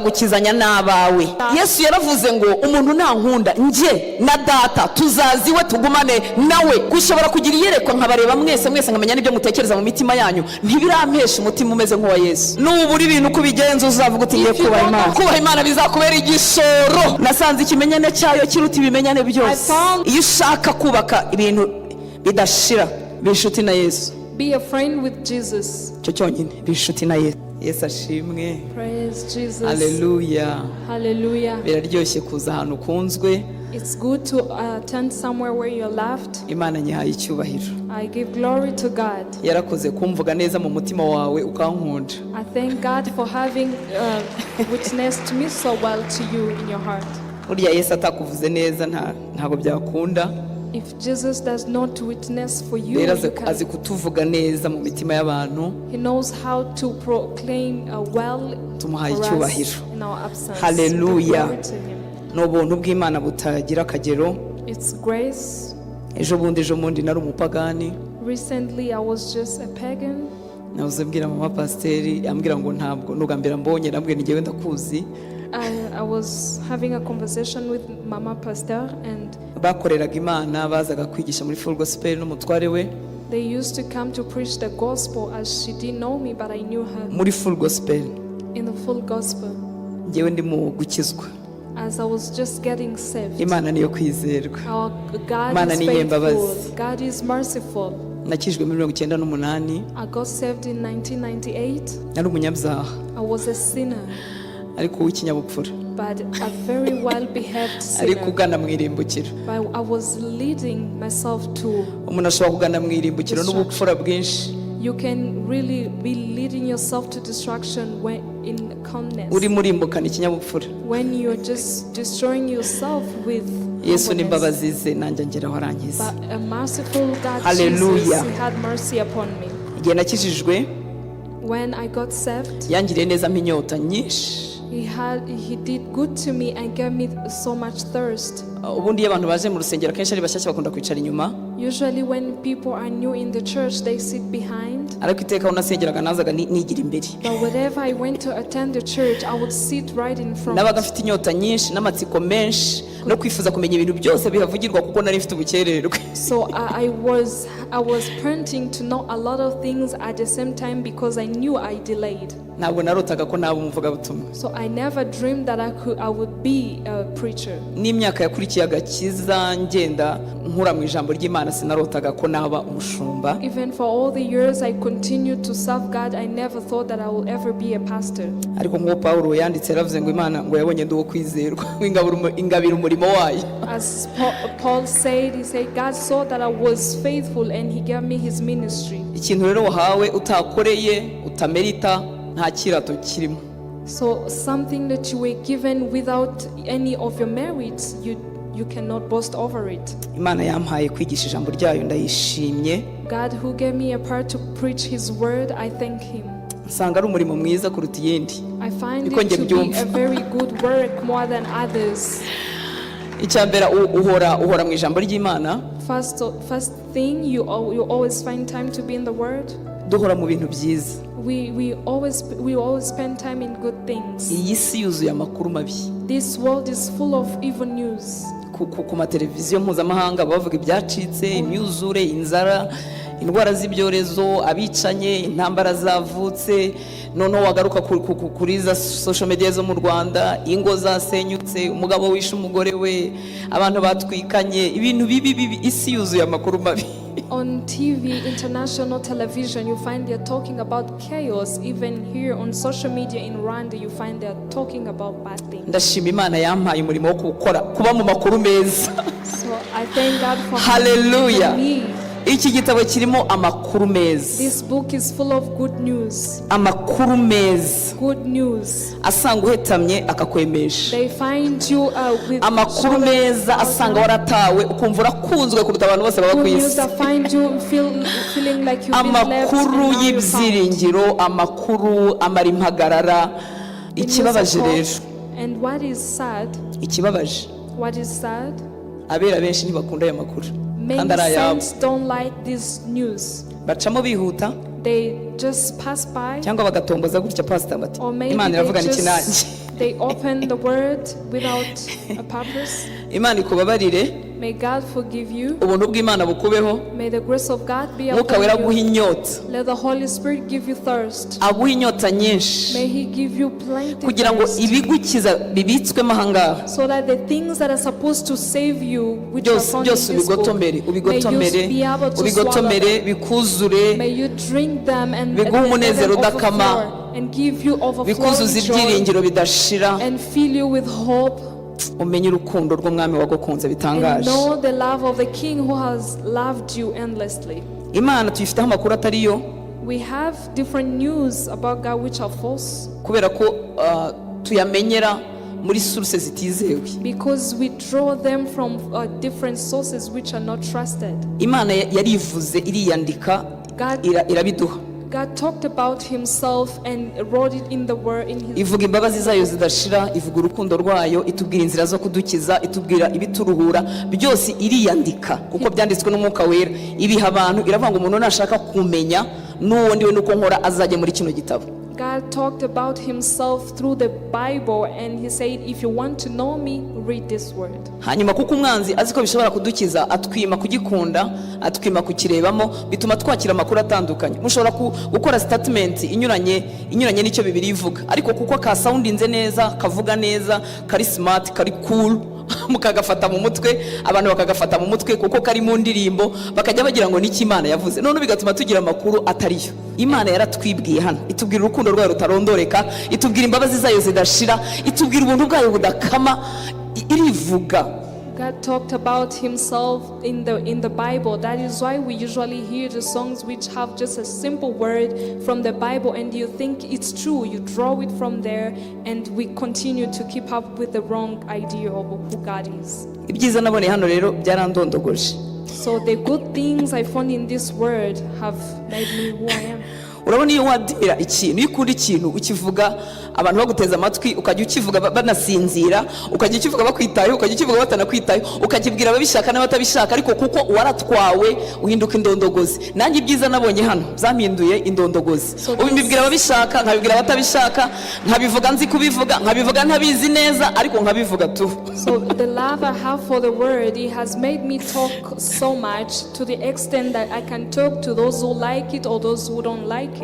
Gukizanya n'abawe. Yesu yaravuze ngo umuntu nankunda, njye na Data tuzaza iwe tugumane nawe. Gushobora kugira iyerekwa nkabareba mwese mwese, nkamenya n'ibyo mutekereza mu mitima yanyu, ntibirampesha umutima umeze nk'uwa Yesu. Nubura ibintu uko ubigenza, uzavuga uti: "Ngiye kubaha Imana." Kubaha Imana bizakubera igishoro. Nasanze ikimenyane cyayo kiruta ibimenyane byose. Iyo ushaka kubaka ibintu bidashira, ba inshuti na Yesu. Be a friend with Jesus. Icyo cyonyine, ba inshuti na Yesu. Yesu ashimwe. Praise Jesus. Haleluya. Hallelujah. Biraryoshye kuza ahantu ukunzwe. It's good to attend somewhere where you're loved. Imana nyihaye icyubahiro. I give glory to God. Yarakoze kumvuga neza mu mutima wawe ukankunda. I thank God for having witnessed me so well to you in your heart. Burya Yesu atakuvuze neza, ntabwo byakunda. If Jesus does not witness for you, Rero azi, you can, azi kutuvuga neza mu mitima y'abantu. He knows how to proclaim well Tumuhaye for us icyubahiro. in our absence. Hallelujah. Glory to Him. Ni ubuntu bw'Imana butagira akagero. It's grace. Ejo bundi nari umupagani. Recently, I was just a pagan. Nahoze mbwira mama pasiteri, ambwira ngo ntabwo nubwa mbere ambonye, nambwira ni njyewe ndakuzi. I was having a conversation with Mama Pastor, and Bakoreraga Imana, bazaga kwigisha muri Full Gospel n'umutware we. they used to come to preach the gospel, as she didn't know me, but I knew her Muri Full Gospel. in the Full Gospel. Njyewe ndi mu gukizwa. As I was just getting saved. Imana niyo kwizerwa. Our God Imana is ni inyembabazi. faithful. God is merciful. Nakijwe muri 98. I got saved in 1998. Nari umunyabyaha, I was a sinner, ariko w'ikinyabupfura, but a very well behaved ariko sinner. ugana mu irimbukiro. But I was leading myself to. Umuntu ashobora kugana mu irimbukiro n'ubupfura bwinshi. You can really be leading yourself to destruction when in calmness. Urimo urimbukana ikinyabupfura. When you're just destroying yourself with Yesu humbleness. n'imbabazi ze nanjye angeraho arankiza. But a merciful God, Hallelujah. Jesus, He had mercy upon me. Igihe nakijijwe, When I got saved, yangiriye neza ampa inyota nyinshi. He did good to me and gave me so much thirst. Ubundi iyo abantu baje mu rusengero akenshi ari bashyashya, bakunda kwicara inyuma. Usually, when people are new in the church, they sit behind. Ariko iteka aho nasengeraga nazaga nigira imbere. But whenever I went to attend the church, I would sit right in front. Nabaga mfite inyota nyinshi n'amatsiko menshi no kwifuza kumenya ibintu byose bihavugirwa, kuko nari mfite ubukererwe. So I was panting to know a lot of things at the same time because I knew I delayed. Ntabwo narotaga ko naba umuvugabutumwa. So I never dreamed that I would be a preacher. N'imyaka yakurikiye agakiza ngenda nkura mu ijambo ry'Imana, sinarotaga ko naba umushumba. Even for all the years I continued to serve God, I never thought that I will ever be a pastor. Ariko nk'uko Pawulo yanditse, yaravuze ngo Imana ngo yabonye ndi uwo kwizerwa, ngo ingabira umurimo wayo. As Paul said, he said, God saw that I was faithful and He gave me His ministry. Ikintu rero wahawe utakoreye, utamerita, nta kirato kirimo. So something that you were given without any of your merits, you cannot boast over it. Imana yampaye kwigisha ijambo ryayo, ndayishimye. God who gave me a part to preach His word, I thank Him. Nsanga ari umurimo mwiza kuruta iyindi. I find Niko it njye to be mbyumva. a very good work more than others. Icya mbere, uhora mu ijambo ry'Imana. First thing, you always find time to be in the Word. Duhora mu bintu byiza. We always spend time in good things. Iyi si yuzuye amakuru mabi. This world is full of evil news. Ku mateleviziyo mpuzamahanga baba bavuga ibyacitse, imyuzure, inzara, indwara z'ibyorezo, abicanye, intambara zavutse. Noneho wagaruka kuri za social media zo mu Rwanda, ingo zasenyutse, umugabo wishe umugore we, abantu batwikanye, ibintu bibi bibi. Isi yuzuye amakuru mabi. On TV, international television, you find they're talking about chaos. Even here on social media in Rwanda, you find they're talking about bad things. Ndashima Imana yampaye umurimo wo gukora, kuba mu makuru meza. So I thank God for Hallelujah. me. Iki gitabo kirimo amakuru meza. This book is full of good news. Amakuru meza Good news. asanga uhetamye akakwemesha. They find you with Amakuru meza asanga waratawe ukumva urakunzwe kuruta abantu bose baba ku Good news isi. that find you feeling like you've been left and Amakuru now you're found. y'ibyiringiro, amakuru amara impagarara. The news Ikibabaje of hope. rero, And what is sad? ikibabaje, What is sad? abera benshi ntibakunda aya makuru Many kandi ari ayabo. saints don't like this news. Bacamo bihuta, They just pass by, cyangwa bagatomboza gutya, pasita bati: or maybe "Imana they iravuga iki nanjye?" just They open the word without a purpose. Imana ikubabarire. May God forgive you. Ubuntu bw'Imana bukubeho. May the grace of God be Mwuka Wera upon aguha you. inyota. Let the Holy Spirit give you thirst. Aguha inyota nyinshi May He give you plenty kugira ngo thirst. ibigukiza bibitswemo ahangaha So that the things that are supposed to save you, which are byose found in byose this book, ubigotomere may you ubigotomere be able to swallow ubigotomere them. bikuzure May you drink them and biguhe let them umunezero udakama, overflow and give you overflowing bikuzuza joy ibyiringiro bidashira and fill you with hope umenye urukundo rw'umwami wagukunze and bitangaje. know the love of the King who has loved you endlessly. Imana tuyifiteho amakuru atariyo We have different news about God which are false kubera ko tuyamenyera muri source zitizewe. Because we draw them from different sources which are not trusted. Imana yarivuze iriyandika God, irabiduha. God talked about Himself and wrote it in the Word in His Ivuga imbabazi zayo zidashira, ivuga urukundo rwayo, itubwira inzira zo kudukiza, itubwira ibituruhura byose, iriyandika kuko byanditswe n'Umwuka Wera, ibiha abantu, iravuga ngo umuntu nashaka kumenya n'uwo ndiwe nuko nkora azajya muri kino gitabo. God talked about Himself through the Bible and He said, "If you want to know me, read this word." Hanyuma kuko umwanzi azi ko bishobora kudukiza, atwima kugikunda, atwima kukirebamo, bituma twakira amakuru atandukanye. Mushobora gukora statement inyuranye n'icyo Bibiliya ivuga, ariko kuko kasoundinze neza, kavuga neza, kari smart, kari cool, mukagafata mu mutwe, abantu bakagafata mu mutwe kuko kari mu ndirimbo, bakajya bagira ngo niki Imana yavuze. None bigatuma tugira amakuru atariyo. Imana yaratwibwiye hano, itubwira urukundo rwayo rutarondoreka, itubwira imbabazi zayo zidashira, itubwira ubuntu bwayo budakama, irivuga. God talked about Himself in the Bible. That is why we usually hear the songs which have just a simple word from the Bible and you think it's true. You draw it from there and we continue to keep up with the wrong idea of who God is. Ibyiza naboneye hano rero byarandondogoje. So the good things I found in this word have made me who I am. Urabona iyo wadimira ikintu, iyo ukunda ikintu, ukivuga abantu baguteze amatwi, ukajya ukivuga banasinzira, ukajya ukivuga bakwitayeho, ukajya ukivuga batanakwitayeho, ukakibwira ababishaka n'abatabishaka, ariko kuko waratwawe uhinduka indondogozi. Nanjye ibyiza nabonye hano byampinduye indondogozi. Ubu mbibwira ababishaka, nkabibwira abatabishaka, nkabivuga nzi kubivuga, nkabivuga ntabizi neza, ariko nkabivuga tu. So the love I have for the word, it has made me talk so much to the extent that I can talk to those who like it or those who don't like it.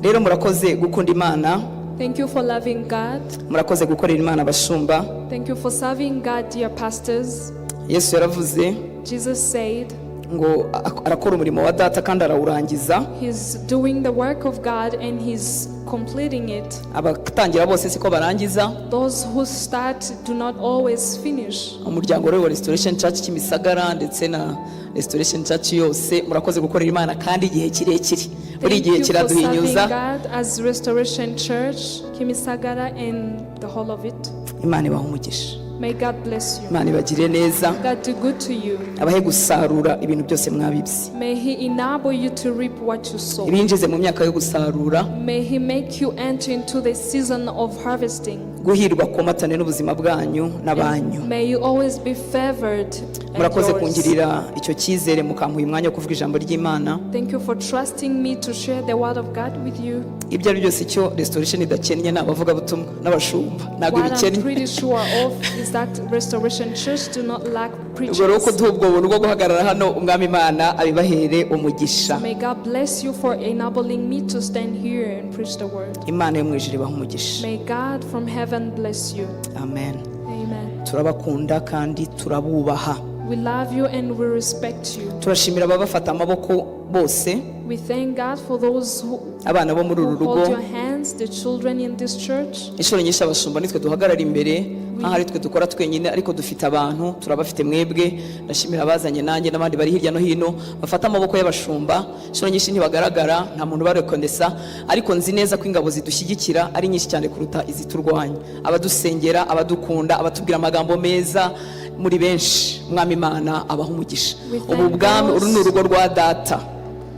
Rero murakoze gukunda Imana. Thank you for loving God. Murakoze gukorera Imana, abashumba. Thank you for serving God, dear pastors. Yesu yaravuze Jesus said ngo arakora umurimo wa Data kandi arawurangiza. He's doing the work of God and He's completing it. Abatangira bose siko barangiza. Those who start do not always finish. Umuryango rero wa Restoration Church Kimisagara ndetse na Restoration Church yose, murakoze gukorera Imana kandi igihe kirekire. Buri Thank gihe you for serving kiraduhinyuza. God as Restoration Church, Kimisagara, and the whole of it. Imana ibahe umugisha. May God bless you. Imana ibagire neza. God do good to you. Abahe gusarura ibintu byose mwabibye. May He enable you to reap what you sow. Ibinjize mu myaka yo gusarura. May He make you enter into the season of harvesting. Guhirwa komatane n'ubuzima bwanyu n'abanyu. May you always be favored and Murakoze yours. kungirira icyo cyizere mukampa uyu mwanya wo kuvuga ijambo ry'Imana. Thank you for trusting me to share the word of God with you. Ibyo ari byo byose, icyo Restoration idakennye ni abavugabutumwa n'abashumba, ntabwo What I'm ibikennye. Pretty sure of is that Restoration Church do not lack Ubwo rero preachers. kuduha ubwo buntu bwo guhagarara hano, Umwami Imana abibahere umugisha. May God bless you for enabling me to stand here and preach the word. Imana yo mu ijuru ibahe umugisha. May God from heaven bless you. Amen. Amen. Turabakunda kandi turabubaha. We love you and we respect you. Turashimira ababafata amaboko bose, We thank God for those who, abana bo muri uru who rugo. hold your hands, the children in this church. Inshuro nyinshi abashumba nitwe duhagarara imbere nk'aho ari twe dukora twenyine, ariko dufite abantu, turabafite mwebwe. Ndashimira abazanye nanjye n'abandi bari hirya no hino bafata amaboko y'abashumba. Inshuro nyinshi ntibagaragara, nta muntu ubarekondesa, ariko nzi neza ko ingabo zidushyigikira ari nyinshi cyane kuruta iziturwanya. Abadusengera, abadukunda, abatubwira amagambo meza, muri benshi. Umwami Imana abaha umugisha. We thank Ubu bwami, uru ni urugo rwa Data.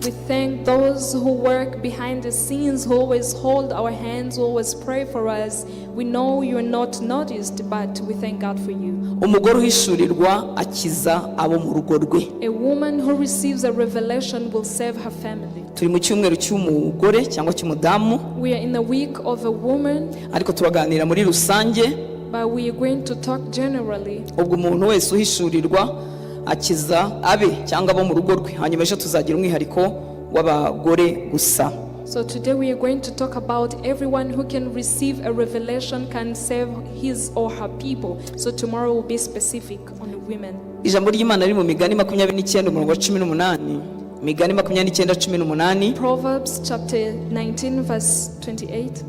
We thank those who work behind the scenes, who always hold our hands, who always pray for us. We know you're not noticed, but we thank God for you. Umugore uhishurirwa akiza abo mu rugo rwe. A woman who receives a revelation will save her family. Turi mu cyumweru cy'umugore cyangwa cy'umudamu. We are in the week of a woman, Ariko turaganira muri rusange. But we are going to talk generally. Ubwo umuntu wese uhishurirwa akiza abe cyangwa abo mu rugo rwe, hanyuma ejo tuzagira umwihariko w'abagore gusa. So today we are going to talk about everyone who can receive a revelation can save his or her people. So tomorrow will be specific on women. Ijambo ry'Imana riri mu Migani 29, umurongo wa 18, Migani 29:18. Proverbs chapter 19 verse 28.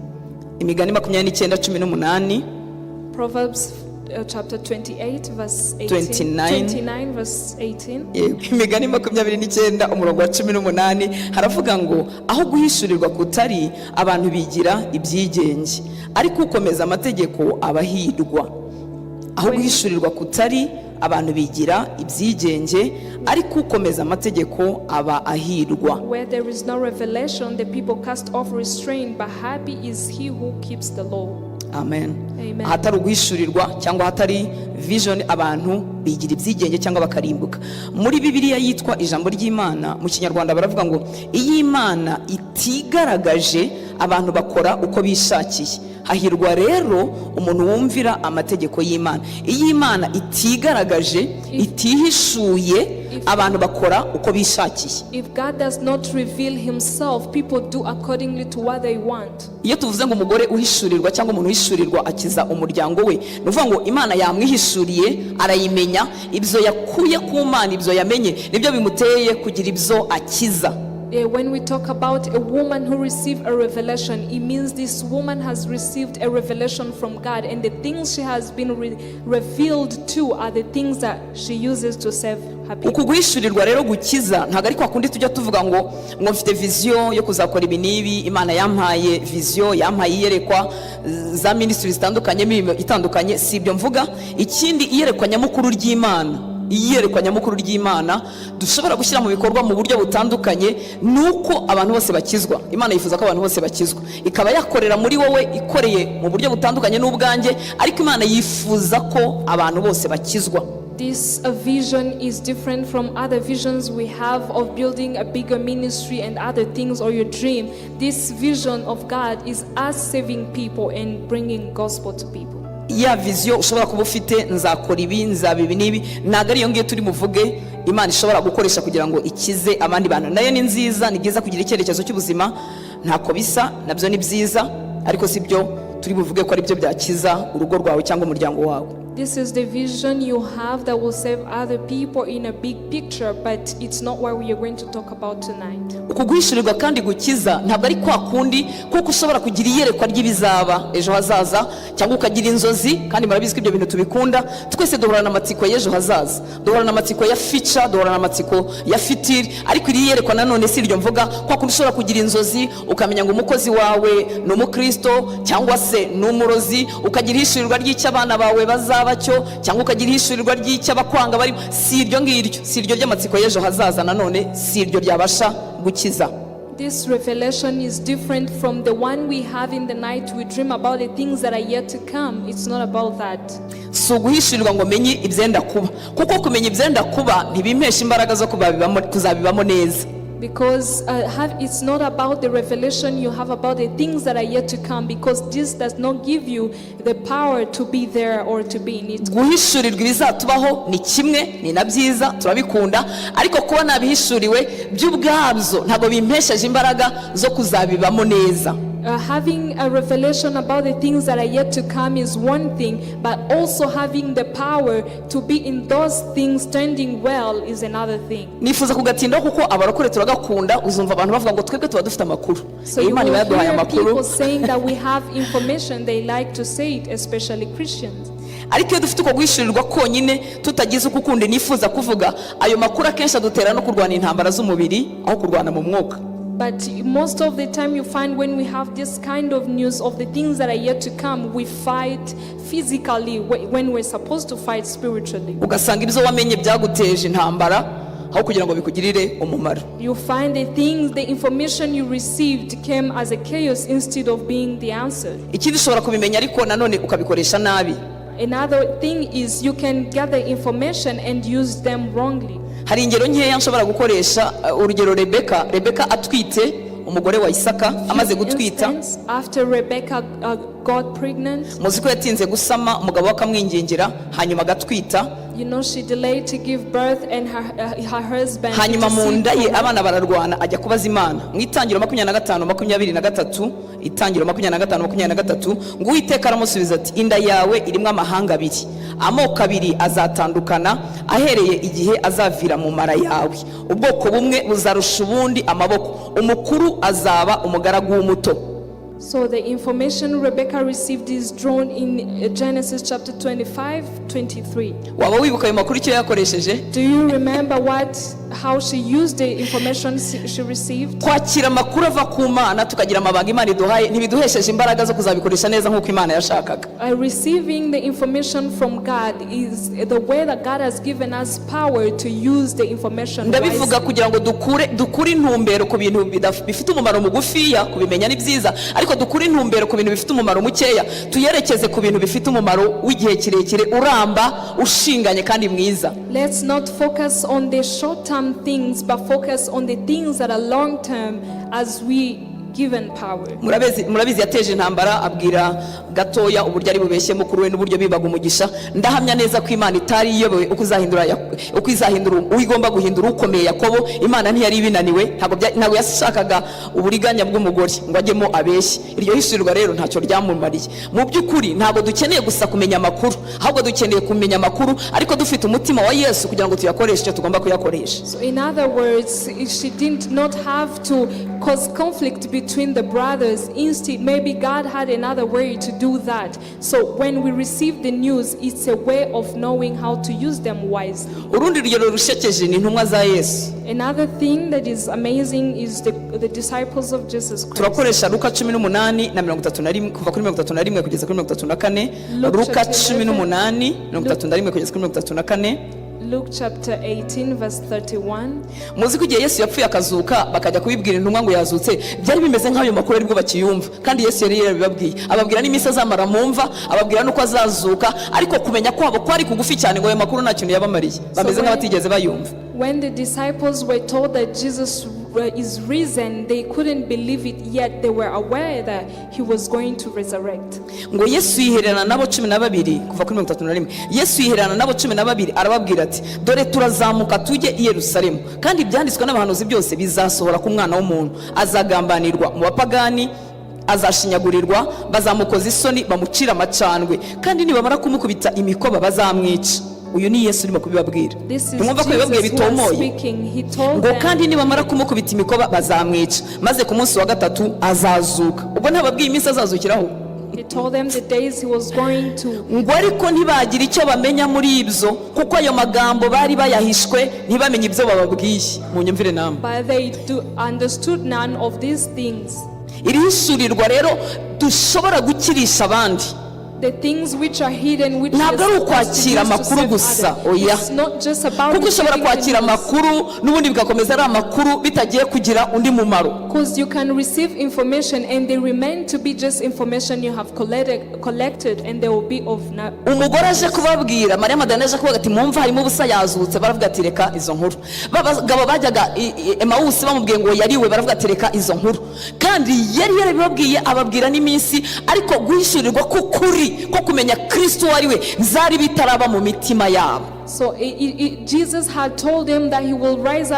Imigani 29:18. Proverbs chapter 28 verse 18. 29. 29 verse 18. Yego, Imigani 29, umurongo wa 18, haravuga ngo aho guhishurirwa kutari, abantu bigira ibyigenge, ariko ukomeza amategeko aba ahirwa. Aho guhishurirwa kutari, abantu bigira ibyigenge, ariko ukomeza amategeko aba ahirwa. Where there is no revelation, the people cast off restraint, but happy is he who keeps the law. Amen. Amen. Ahatari uguhishurirwa cyangwa ahatari vision, abantu bigira ibyigenge cyangwa bakarimbuka. Muri Bibiliya yitwa Ijambo ry'Imana mu Kinyarwanda baravuga ngo iyo Imana itigaragaje, abantu bakora uko bishakiye, hahirwa rero umuntu wumvira amategeko y'Imana. Iyo Imana itigaragaje, itihishuye, abantu bakora uko bishakiye. If God does not reveal himself, people do accordingly to what they want. Iyo tuvuze ngo umugore uhishurirwa cyangwa umuntu uhishurirwa akiza umuryango we, ni ukuvuga ngo Imana yamwihishuriye, arayimenya, ibyo yakuye ku Mana, ibyo yamenye nibyo bimuteye kugira ibyo akiza. When we talk about a woman who received a revelation, it means this woman has received a revelation from God, and the things she has been revealed to are the things that she uses to save her people. Uku guhishurirwa rero gukiza ntabwo ari kwa kundi tujya tuvuga ngo mfite vision yo kuzakora ibi n'ibi, Imana yampaye vision, yampaye iyerekwa za ministry zitandukanye, imirimo itandukanye. Si ibyo mvuga. Ikindi, iyerekwa nyamukuru ry'Imana, iyerekwa nyamukuru ry'Imana dushobora gushyira mu bikorwa mu buryo butandukanye, ni uko abantu bose bakizwa. Imana yifuza ko abantu bose bakizwa, ikaba yakorera muri wowe, ikoreye mu buryo butandukanye n'ubwanjye, ariko Imana yifuza ko abantu bose bakizwa. This vision is different from other visions we have of building a bigger ministry and other things or your dream. This vision of God is us saving people and bringing gospel to people. Ya vision ushobora kuba ufite, nzakora ibi, nzaba ibi n'ibi, ntabwo ari iyo ngiyo turi buvuge Imana ishobora gukoresha kugira ngo ikize abandi bantu. Nayo ni nziza, ni byiza kugira icyerekezo cy'ubuzima, ntako bisa nabyo, ni byiza, ariko si byo turi buvuge ko ari byo byakiza urugo rwawe cyangwa umuryango wawe. This is the vision you have that will save other people in a big picture, but it's not what we are going to talk about tonight. Uku guhishurirwa kandi gukiza ntabwo ari kwa kundi kuko ushobora kugira iyerekwa ry'ibizaba ejo hazaza cyangwa ukagira inzozi, kandi murabizi ko ibyo bintu tubikunda twese. Duhorana amatsiko y'ejo hazaza, duhorana amatsiko ya future, duhorana amatsiko ya future, ariko iri yerekwa nanone si iryo mvuga. Kwa kundi ushobora kugira inzozi ukamenya ngo umukozi wawe ni umukristo cyangwa se ni umurozi, ukagira ihishurirwa ry'icyo abana bawe bazaba cyo, cyangwa ukagira ihishurirwa ry'icyo abakwanga barimo, si iryo ngiryo, si iryo ry'amatsiko y'ejo hazaza, nanone si iryo ryabasha gukiza. This revelation is different from the one we have in the night. We dream about the things that are yet to come. It's not about that. Si uguhishurirwa ngo menye ibyenda kuba, kuko kumenya ibyenda kuba ntibimpesha imbaraga zo kuzabibamo neza. Because it's not about the revelation you have about the things that are yet to come, because this does not give you the power to be there or to be in it. Guhishurirwa ibizatubaho ni kimwe, ni na byiza, turabikunda, ariko kuba nabihishuriwe by'ubwabyo ntabwo bimpesheje imbaraga zo kuzabibamo neza. Having a revelation about the things that are yet to come is one thing, but also having the power to be in those things standing well is another thing. Nifuza kugatindaho kuko abarokore turagakunda. Uzumva abantu bavuga ngo twebwe tuba dufite amakuru. So you Imana will iba yaduhaye hear amakuru. People saying that we have information. They like to say it, especially Christians. Ariko iyo dufite uko guhishurirwa konyine, tutagize uko ukundi nifuza kuvuga, ayo makuru akenshi adutera no kurwana intambara z'umubiri aho kurwana mu mwuka. But most of the time, you find when we have this kind of news of the things that are yet to come, we fight physically when we're supposed to fight spiritually. Ugasanga ibyo wamenye byaguteje intambara. aho kugira ngo bikugirire umumaro. You find the things, the information you received came as a chaos instead of being the answer. Ikindi, ushobora kubimenya ariko nanone ukabikoresha nabi. Another thing is you can gather information and use them wrongly. Hari ingero nkeya nshobora gukoresha. Urugero, Rebeka atwite, umugore wa Isaka, amaze gutwita, Instance, after Rebecca got pregnant, muzi ko yatinze gusama, umugabo we akamwingingira, hanyuma agatwita. She delayed to give birth and her husband Hanyuma mu interceded nda ye for her. Abana bararwana, ajya kubaza Imana mu Itangiro 25:23, Itangiro 25:23, ngo: "Uwiteka aramusubiza ati: 'Inda yawe irimo amahanga abiri, amoko abiri azatandukana ahereye igihe azavira mu mara yawe. Ubwoko bumwe buzarusha ubundi amaboko, umukuru azaba umugaragu w'umuto.'" So the information Rebecca received is drawn in Genesis chapter 25, 23. Waba wibuka ayo makuru icyo yakoresheje? Do you remember how she used the information she received? Kwakira amakuru ava ku Mana, tukagira amabanga Imana iduhaye, ntibiduhesheje imbaraga zo kuzabikoresha neza nk'uko Imana yashakaga. Receiving the information from God is the way that God has given us power to use the information Ndabivuga wisely. Kugira ngo dukure intumbero ku bintu bifite umumaro mugufiya. Kubimenya ni byiza, ariko dukure intumbero ku bintu bifite umumaro mukeya, tuyerekeze ku bintu bifite umumaro w'igihe kirekire, uramba, ushinganye kandi mwiza. Let's not focus on the short term things, but focus on the things that are long term as we given power. Murabizi, yateje intambara, abwira gatoya uburyo ari bubeshye mukuru we n'uburyo bibaga umugisha. Ndahamya neza ko Imana itari iyobewe uko izahindura uwo igomba guhindura ukomeye Yakobo. Imana ntiyari ibinaniwe. Ntabwo yashakaga uburiganya bw'umugore ngo ajyemo abeshye. Iryo hishurirwa rero ntacyo ryamumariye. Mu by'ukuri, ntabwo dukeneye gusa kumenya amakuru, ahubwo dukeneye kumenya amakuru ariko dufite umutima wa Yesu, kugira ngo tuyakoreshe icyo tugomba kuyakoresha. So, in other words, she did not have to cause conflict between the brothers. Instead, maybe God had another way to do that. So, when we receive the news, it's a way of knowing how to use them wisely. Urundi rugero rushekeje ni intumwa za Yesu. Another thing that is amazing is the disciples of Jesus Christ. Turakoresha Luka 18 na 31, kuva kuri 31 kugeza kuri 34. Luke Luka chapter 18, 31 kugeza kuri 34. Luke chapter 18, verse 31. Muzi ko igihe Yesu yapfuye akazuka, bakajya kubibwira intumwa ngo yazutse, byari bimeze nk'ayo makuru aribwo bakiyumva, kandi Yesu yari yarabibabwiye, ababwira n'iminsi azamara mu mva, ababwira n'uko azazuka, ariko kumenya kwabo kwari kugufi cyane, ngo ayo makuru nta kintu yabamariye, bameze nk'abatigeze bayumva. When the disciples were told that Jesus is risen, they couldn't believe it, yet they were aware that he was going to resurrect. Ngo Yesu yihererana nabo 12, kuva kuri 31. Yesu yihererana nabo 12, arababwira ati: "Dore turazamuka tujye i Yerusalemu, kandi ibyanditswe n'abahanuzi byose bizasohora ku Mwana w'umuntu. Azagambanirwa mu bapagani, azashinyagurirwa, bazamukoza isoni, bamucira amacandwe, kandi nibamara kumukubita imikoba bazamwica." Uyu ni Yesu urimo kubibabwira. This is Ntimwumva ko bibabwiye Jesus who was bitomoye? speaking. He told Ngo them, kandi nibamara kumukubita imikoba bazamwica, maze ku munsi wa gatatu azazuka. Ubwo ntababwiye iminsi azazukiraho? He told them the days he was going to. Ngo ariko ntibagira icyo bamenya muri ibyo, kuko ayo magambo bari bayahishwe, ntibamenye ibyo bababwiye. Munyumvire namwe. But they understood none of these things. Iri hishurirwa rero dushobora gukirisha abandi, The things which are hidden, which ntabwo we ari are supposed to ukwakira use to amakuru save gusa, others. oya. It's not just about Kuko ushobora receiving the kwakira news. amakuru n'ubundi bigakomeza ari amakuru, bitagiye kugira undi mumaro. Because you can receive information and they remain to be just information you have collected and they will be of no. Umugore aje kubabwira, Mariya Madalena aje kuvuga ati: "Mwumva harimo ubusa, yazutse," baravuga ati: "Reka izo nkuru." Abagabo bajyaga Emawusi bamubwiye ngo yariwe, baravuga ati: "Reka izo nkuru." Kandi yari yarabibabwiye, ababwira n'iminsi, ariko guhishurirwa k'ukuri ko kumenya Kristo uwo ari we byari bitaraba mu mitima yabo. So Jesus had told them that he will rise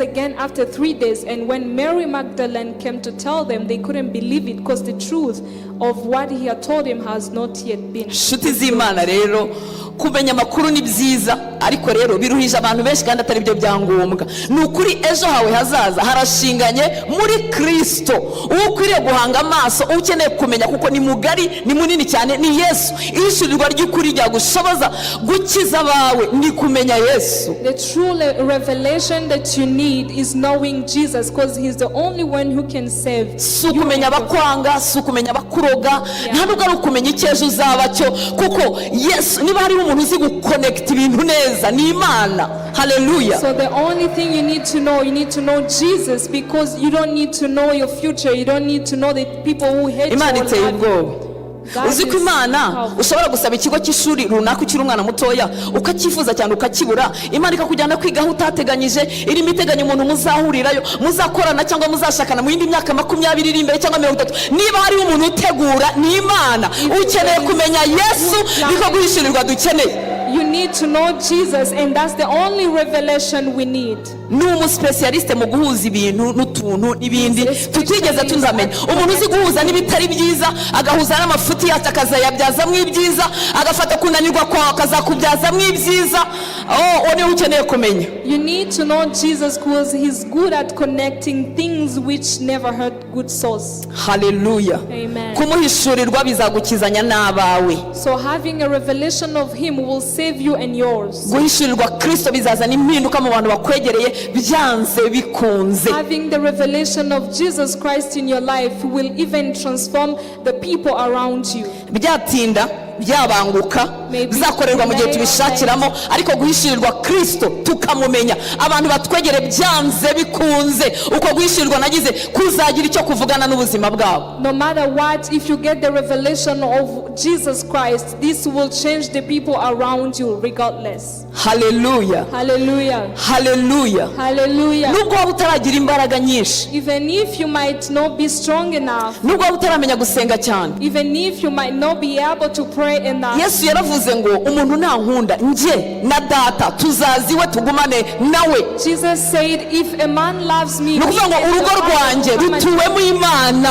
again after 3 days. And when Mary Magdalene came to tell them, they couldn't believe it because the truth of what he had told him has not yet been. Inshuti z'Imana rero, kumenya amakuru ni byiza, ariko rero biruhije abantu benshi kandi atari byo byangombwa. Ni ukuri, ejo hawe hazaza harashinganye muri Kirisito. Uwo ukwiriye guhanga amaso, uwo ukeneye kumenya, kuko ni mugari, ni munini cyane, ni Yesu. Ihishurirwa ry'ukuri ryagushoboza gukiza abawe ni kumenya Yesu. The true revelation that you need is knowing Jesus because he's the only one who can save Si you ukumenya and your abakwanga, si ukumenya abakuroga. ukuroga, nta nubwo ari ukumenya icyo ejo uzaba cyo, kuko Yesu, niba hariho umuntu uzi guconnecta ibintu neza, ni Imana. Haleluya. So the only thing you need to know, you need to know Jesus, because you don't need to know your future. You don't need to know the people who hate you Imana or iteye love you. ubwoba. God Uzi ko is Imana powerful. ushobora gusaba ikigo cy'ishuri runaka ukiri umwana mutoya, ukacyifuza cyane ukakibura, Imana ikakujyana kwiga aho utateganyije, irimo iteganya umuntu muzahurirayo, muzakorana cyangwa muzashakana mu yindi myaka 20 iri imbere cyangwa 30. Niba hariho umuntu utegura, ni Imana. Ukeneye kumenya Yesu, niko guhishurirwa dukeneye. You need to know Jesus, and that's the only revelation we need. Ni umuspécialiste mu guhuza ibintu n'utuntu n'ibindi tutigeze tuzamenya, umuntu uzi guhuza n'ibitari byiza, agahuza n'amafuti yacu akazayabyazamo ibyiza, agafata kunanirwa kwawe akazakubyazamo ibyiza. Oh, uwo niwe ukeneye kumenya. You need to know Jesus because he's good at connecting things which never had good source. Haleluya. Amen. Kumuhishurirwa bizagukizanya n'abawe. So having a revelation of him will save you and yours. Guhishurirwa Kirisito bizazana impinduka mu bantu bakwegereye byanze bikunze. Having the revelation of Jesus Christ in your life will even transform the people around you. Byatinda, byabanguka, Maybe bizakorerwa mu gihe delay or tubishakiramo, ariko guhishurirwa Kirisito tukamumenya, abantu batwegere byanze bikunze, uko guhishurirwa nagize kuzagira icyo kuvugana n'ubuzima bwabo. No matter what, if you get the revelation of Jesus Christ, this will change the people around you regardless. Haleluya. Hallelujah. Haleluya. Hallelujah. Nubwo waba utaragira imbaraga nyinshi, Even if you might not be strong enough, nubwo waba utaramenya gusenga cyane, even if you might not be able to pray enough, Yesu yaravuze ngo umuntu nankunda, njye na Data tuzaza iwe tugumane nawe. Jesus said, "If a man loves me, Ni ukuvuga ngo me and the urugo Father rwanjye will come and rutuwemo Imana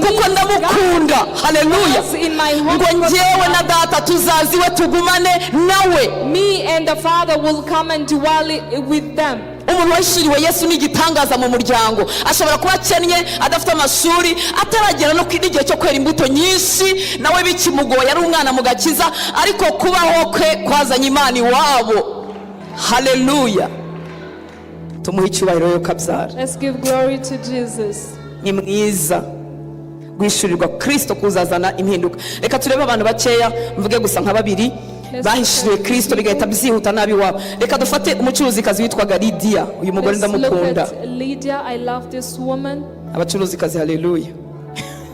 kuko ndamukunda. Haleluya. Ngo njyewe na Data tuzaza iwe tugumane nawe. Me and the Father will come and dwell with them." Umuntu wahishuriwe Yesu ni igitangaza mu muryango. Ashobora kuba akennye, adafite amashuri, ataragera no n'igihe cyo kwera imbuto nyinshi, nawe bikimugoye, ari umwana mu gakiza, ariko kubaho kwe kwazanye Imana iwabo. Haleluya. Tumuhe icyubahiro yo kabyara. Let's give glory to Jesus. Ni mwiza. Guhishurirwa Kirisito kuzazana impinduka. Reka turebe abantu bakeya, mvuge gusa nka babiri bahishuriwe Kirisito bigahita byihuta nabi iwabo. Reka dufate umucuruzikazi witwaga Lidiya. Uyu mugore Let's look ndamukunda. at Lydia. I love this woman, Abacuruzikazi, haleluya.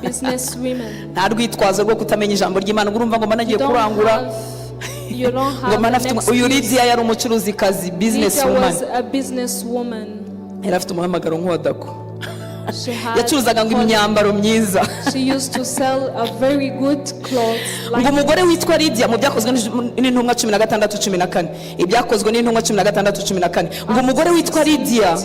business women. Nta rwitwazo rwo kutamenya ijambo ry'Imana ngo urumva ngo mbona agiye You don't kurangura, have, you don't ngo have mbona an afite. Uyu excuse. Lidiya yari umucuruzikazi, business Lydia woman. was a businesswoman. Yari afite umuhamagaro nk'uwa Dako. She had Yacuruzaga ngo imyambaro myiza. She used to sell a very good clothes. Ngo Like umugore witwa Lidiya, mu Byakozwe n'Intumwa 16:14, Ibyakozwe n'Intumwa 16:14, ngo umugore witwa Lidiya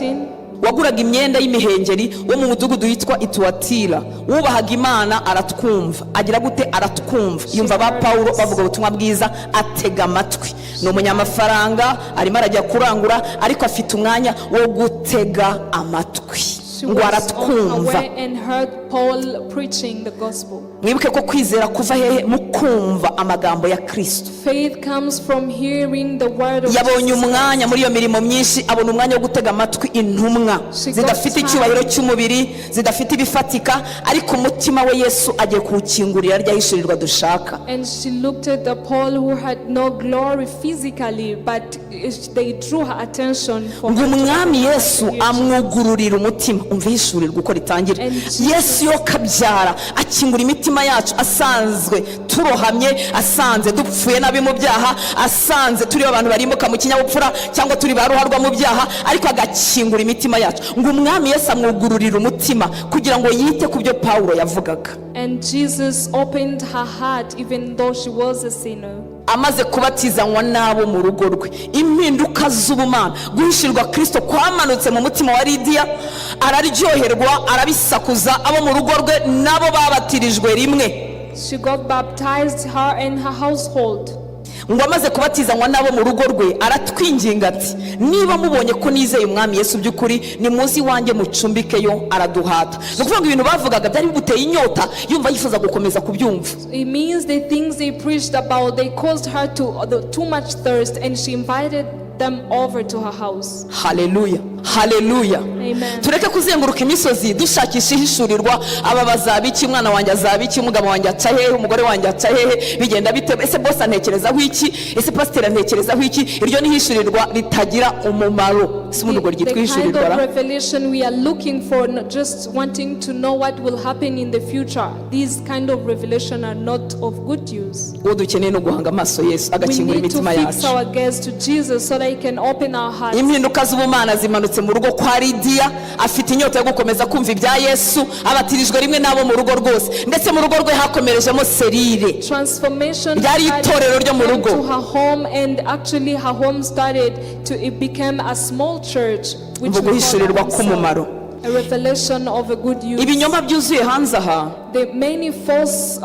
waguraga imyenda y'imihengeri, wo mu mudugudu witwa Ituwatira, wubahaga Imana, aratwumva. Agira gute? Aratwumva. Yumva ba Pawulo bavuga ubutumwa bwiza, atega amatwi. Ni umunyamafaranga, arimo arajya kurangura, ariko afite umwanya wo gutega amatwi. She Ngo was on her aratwumva. way and heard Paul preaching the gospel. Mwibuke ko kwizera kuva hehe? Mu kumva amagambo ya Kirisito. Faith comes from hearing the word of Yabonye Jesus. umwanya muri iyo mirimo myinshi, abona umwanya wo gutega amatwi intumwa She got zidafite time. icyubahiro cy'umubiri, zidafite ibifatika, ariko umutima we Yesu agiye kuwukingurira ryahishurirwa dushaka. And she looked at the Paul who had no glory physically, but they drew her attention for Ngo her to Umwami Yesu hear Jesus. amwugururira umutima. Umva ihishurirwa uko ritangira. And Jesus- Yesu yo kabyara akingura imitima yacu, asanzwe turohamye, asanze dupfuye nabi mu byaha, asanze turi abantu barimbuka mu kinyabupfura cyangwa turi ba ruharwa mu byaha, ariko agakingura imitima yacu. Ngo Umwami Yesu amwugururira umutima kugira ngo yite ku byo Pawulo yavugaga. And Jesus opened her heart even though she was a sinner. Amaze kubatizanywa n'abo mu rugo rwe, impinduka z'ubumana, guhishirwa Kirisito kwamanutse mu mutima wa Lidiya, araryoherwa, arabisakuza, abo mu rugo rwe nabo babatirijwe rimwe. She got baptized, her and her household. Ngo amaze kubatizanywa n'abo mu rugo rwe, aratwinginga ati: "Niba mubonye ko nizeye Umwami Yesu by'ukuri, nimuze iwanjye mucumbikeyo." Araduhata. Ni ukuvuga ngo ibintu bavugaga byari bimuteye inyota, yumva yifuza gukomeza kubyumva. It means the things they preached about, they caused her to too much thirst, and she invited them over to her house. Haleluya. Haleluya. Amen. Tureke kuzenguruka imisozi dushakisha ihishurirwa. Aba bazaba iki? Umwana wanjye azaba iki? Umugabo wanjye aca hehe? Umugore wanjye aca hehe? Bigenda bite? Ese boss antekerezaho iki? Ese pasiteri antekerezaho iki? Iryo ni ihishurirwa ritagira umumaro. Si ubundi ubwo The, ryitwa the kind ihishurirwa of ra? Revelation we are looking for, not just wanting to know what will happen in the future. These kind of revelation are not of good use. Uwo dukeneye ni uguhanga amaso Yesu, We agakingura need to imitima fix yacu. Our gaze to Jesus so that He can open our hearts. Impinduka z'ubumana zimanutse mu rugo kwa Lidiya. Afite inyota yo gukomeza kumva ibya Yesu. Abatirijwe rimwe n'abo mu rugo rwose, ndetse mu rugo rwe hakomerejemo cellule. Transformation Ryari started itorero ryo mu came rugo. to her home, and actually her home started to it became a small church, which Umva we call guhishurirwa a home cell. k'umumaro. A revelation of a good use. Ibinyoma byuzuye hanze aha The many false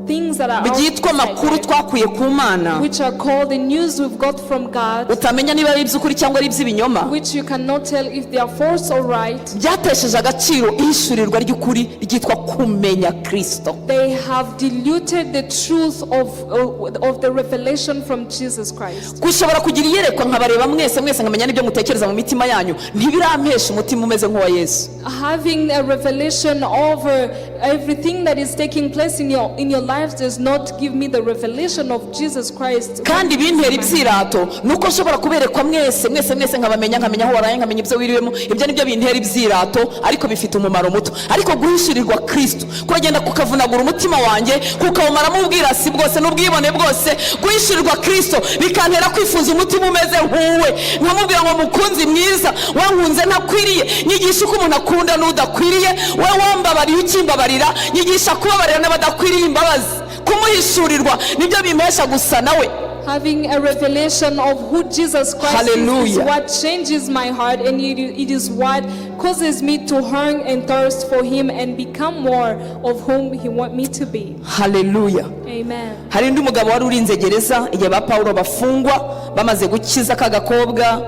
things that are byitwa outside amakuru there, twakuye ku Mana, which are called the news we've got from God, utamenya niba ari iby'ukuri cyangwa ari iby'ibinyoma, which you cannot tell if they are false or right. byatesheje agaciro ihishurirwa ry'ukuri ryitwa kumenya Kirisito. They have diluted the truth of the revelation from Jesus Christ. Gushobora kugira iyerekwa nkabareba mwese mwese, nkamenya n'ibyo mutekereza mu mitima yanyu, ntibirampesha umutima umeze nk'uwa Yesu. Having a revelation over everything that is taking place in your lives does not give me the revelation of Jesus Christ. Kandi bintera ibyirato ni uko nshobora kuberekwa mwese mwese mwese, nkabamenya, nkamenya aho waraye, nkamenya ibyo wiriwemo. Ibyo nibyo bintera ibyirato, ariko bifite umumaro muto. Ariko guhishurirwa Kirisito kuragenda kukavunagura umutima wanjye, kukawumaramo ubwirasi bwose n'ubwibone bwose. Guhishurirwa Kirisito bikantera kwifuza umutima umeze nk'uwe, nkamubwira ngo: "Mukunzi mwiza, wankunze ntakwiriye, nyigisha uko umuntu akunda n'udakwiriye. We wambabariye ukimbabarira, nyigisha kubabarira n'abadakwiriye imbabazi." Kumuhishurirwa nibyo bimpesha gusa nawe. Having a revelation of who Jesus Christ is Hallelujah. What changes my heart, and it is what causes me to hunger and thirst for Him and become more of whom He wants me to be. Haleluya. Amen. Hari undi mugabo wari urinze gereza igihe ba Pawulo bafungwa, bamaze gukiza ka gakobwa,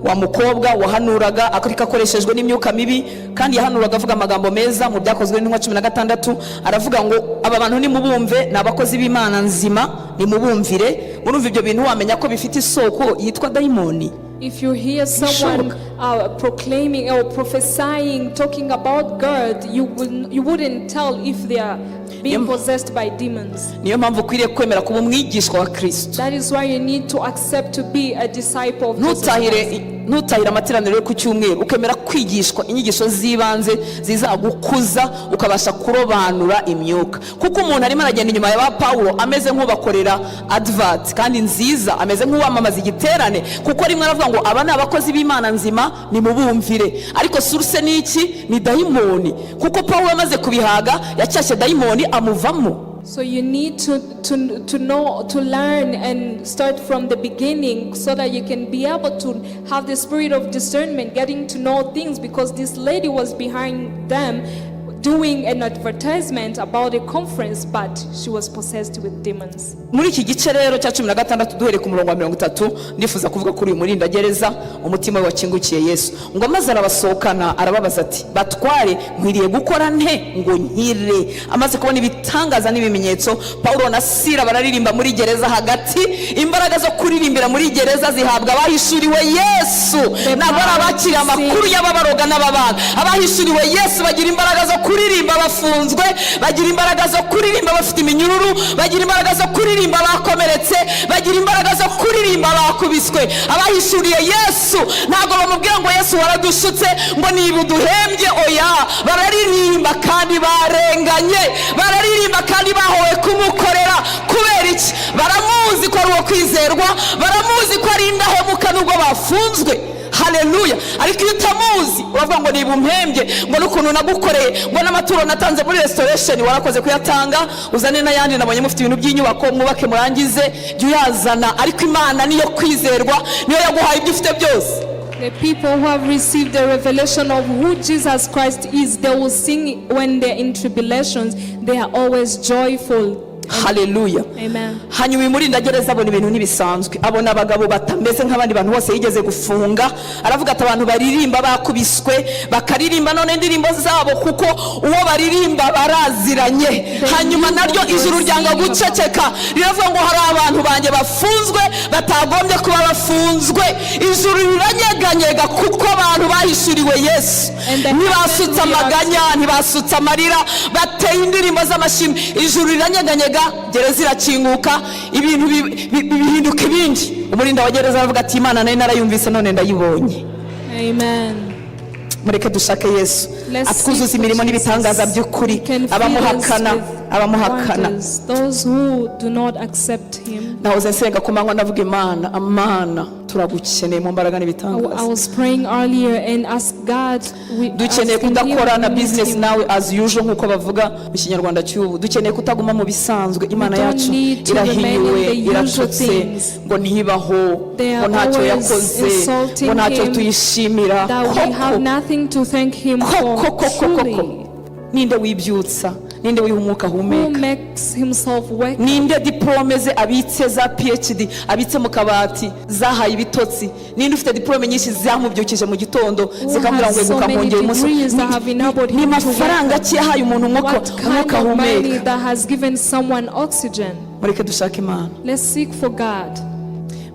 wa mukobwa wahanuraga ariko akoreshejwe n'imyuka mibi, kandi yahanuraga avuga amagambo meza. Mu Byakozwe n'Intumwa 16 aravuga ngo: "Aba bantu nimubumve, ni abakozi b'Imana nzima, nimubumvire." Murumva ibyo bintu wamenya ko bifite isoko yitwa dayimoni? If you hear someone proclaiming or prophesying, talking about God, you wouldn't tell if they are being possessed by demons. Niyo mpamvu ukwiriye kwemera kuba umwigishwa wa Kirisito. That is why you need to accept to be a disciple of Jesus Ntutahire Christ. ntutahire amateraniro yo ku cyumweru, ukemera kwigishwa inyigisho z'ibanze zizagukuza, ukabasha kurobanura imyuka. Kuko umuntu arimo aragenda inyuma ya ba Pawulo ameze nk'ubakorera advert kandi nziza, ameze nk'uwamamaza igiterane, kuko rimwe aravuga ngo: "Aba ni abakozi b'Imana nzima, nimubumvire." Ariko source ni iki? Ni dayimoni. Kuko Pawulo amaze kubihaga, yacyashye dayimoni amuvamo. So you need to know, to learn and start from the beginning so that you can be able to have the spirit of discernment, getting to know things, because this lady was behind them doing an advertisement about a conference, but she was possessed with demons. Muri iki gice rero cya 16, duhereye ku murongo wa 30, ndifuza kuvuga kuri uyu murindagereza umutima we wakingukiye Yesu. Ngo maze arabasohokana, arababaza ati: "Batware, nkwiriye gukora nte ngo nkire?" Amaze kubona ibitangaza n'ibimenyetso, Pawulo na Sira bararirimba muri gereza hagati. Imbaraga zo kuririmbira muri gereza zihabwa abahishuriwe Yesu, ntabwo ari abakiriye amakuru y'ababaroga n'ababaga. Abahishuriwe Yesu bagira imbaraga zo kuririmba bafunzwe, bagira imbaraga zo kuririmba bafite iminyururu, bagira imbaraga zo kuririmba bakomeretse, bagira imbaraga zo kuririmba bakubiswe. Abahishuriye Yesu ntabwo bamubwira ngo: "Yesu, waradushutse," ngo: "Niba uduhembye." Oya, bararirimba kandi barenganye, bararirimba kandi bahowe kumukorera. Kubera iki? Baramuzi ko ari uwo kwizerwa, baramuzi ko ari indahemuka nubwo bafunzwe. Haleluya. Ariko iyo utamuzi uravuga ngo: "Niba umpembye," ngo "n'ukuntu nagukoreye," ngo "n'amaturo natanze muri Restoration." Warakoze kuyatanga, uzane n'ayandi. Nabonye mufite ibintu by'inyubako, mwubake murangize, jya uyazana. Ariko Imana niyo kwizerwa, niyo yaguhaye ibyo ufite byose. The people who have received the revelation of who Jesus Christ is, they will sing when they're in tribulations. They are always joyful. Haleluya. Amen. Hanyuma uyu murindagereza abona ibintu ntibisanzwe, abona abagabo batameze nk'abandi bantu bose yigeze gufunga. Aravuga ati: "Abantu baririmba bakubiswe, bakaririmba none indirimbo zabo, kuko uwo baririmba baraziranye." Hanyuma naryo ijuru ryanga guceceka, riravuga ngo hari abantu abantu banjye bafunzwe batagombye kuba bafunzwe. Ijuru riranyeganyega kuko abantu bahishuriwe Yesu. And the Ntibasutse heaven amaganya, ntibasutse amarira, bateye indirimbo z'amashimwe. Ijuru riranyeganyega, gereza irakinguka, ibintu bihinduka ibindi. Umurinda wa gereza aravuga ati: "Imana nari narayumvise, none ndayibonye." Amen. Mureke dushake Yesu Let's atwuzuza seek for imirimo Jesus. n'ibitangaza by'ukuri. He can fill us Abamuhakana, with abamuhakana. wonders. Those who do not accept him. Nahoze nsenga ku manywa, ndavuga: "Imana, Amana, turagukeneye mu mbaraga I n'ibitangaza." was praying earlier and asked God. We Dukeneye asking him, kudakorana we need business him. nawe as usual, nk'uko bavuga mu Kinyarwanda cy'ubu. Dukeneye kutaguma mu bisanzwe. Imana We don't yacu need to remain in irahinyuwe, the usual iratutse, things. ngo ntibaho, They ngo are ntacyo always yakoze, insulting ngo ntacyo him, tuyishimira. that we have Koko, nothing to thank him koko, for. koko, koko. Truly. Ninde wibyutsa? Ninde wiha umwuka Who ahumeka? makes himself work? Ninde diporome ze abitse za PhD abitse mu kabati zahaye ibitotsi? Ninde ufite diporome nyinshi zamubyukije mu gitondo, zikamubwira ngo Has so eguka many nkongera umunsi? degrees that have enabled Ni him to mafaranga wake ki yahaye umuntu up? umwuka What kind umwuka of money ahumeka? that has given someone oxygen? Mureke dushake Imana. Let's seek for God.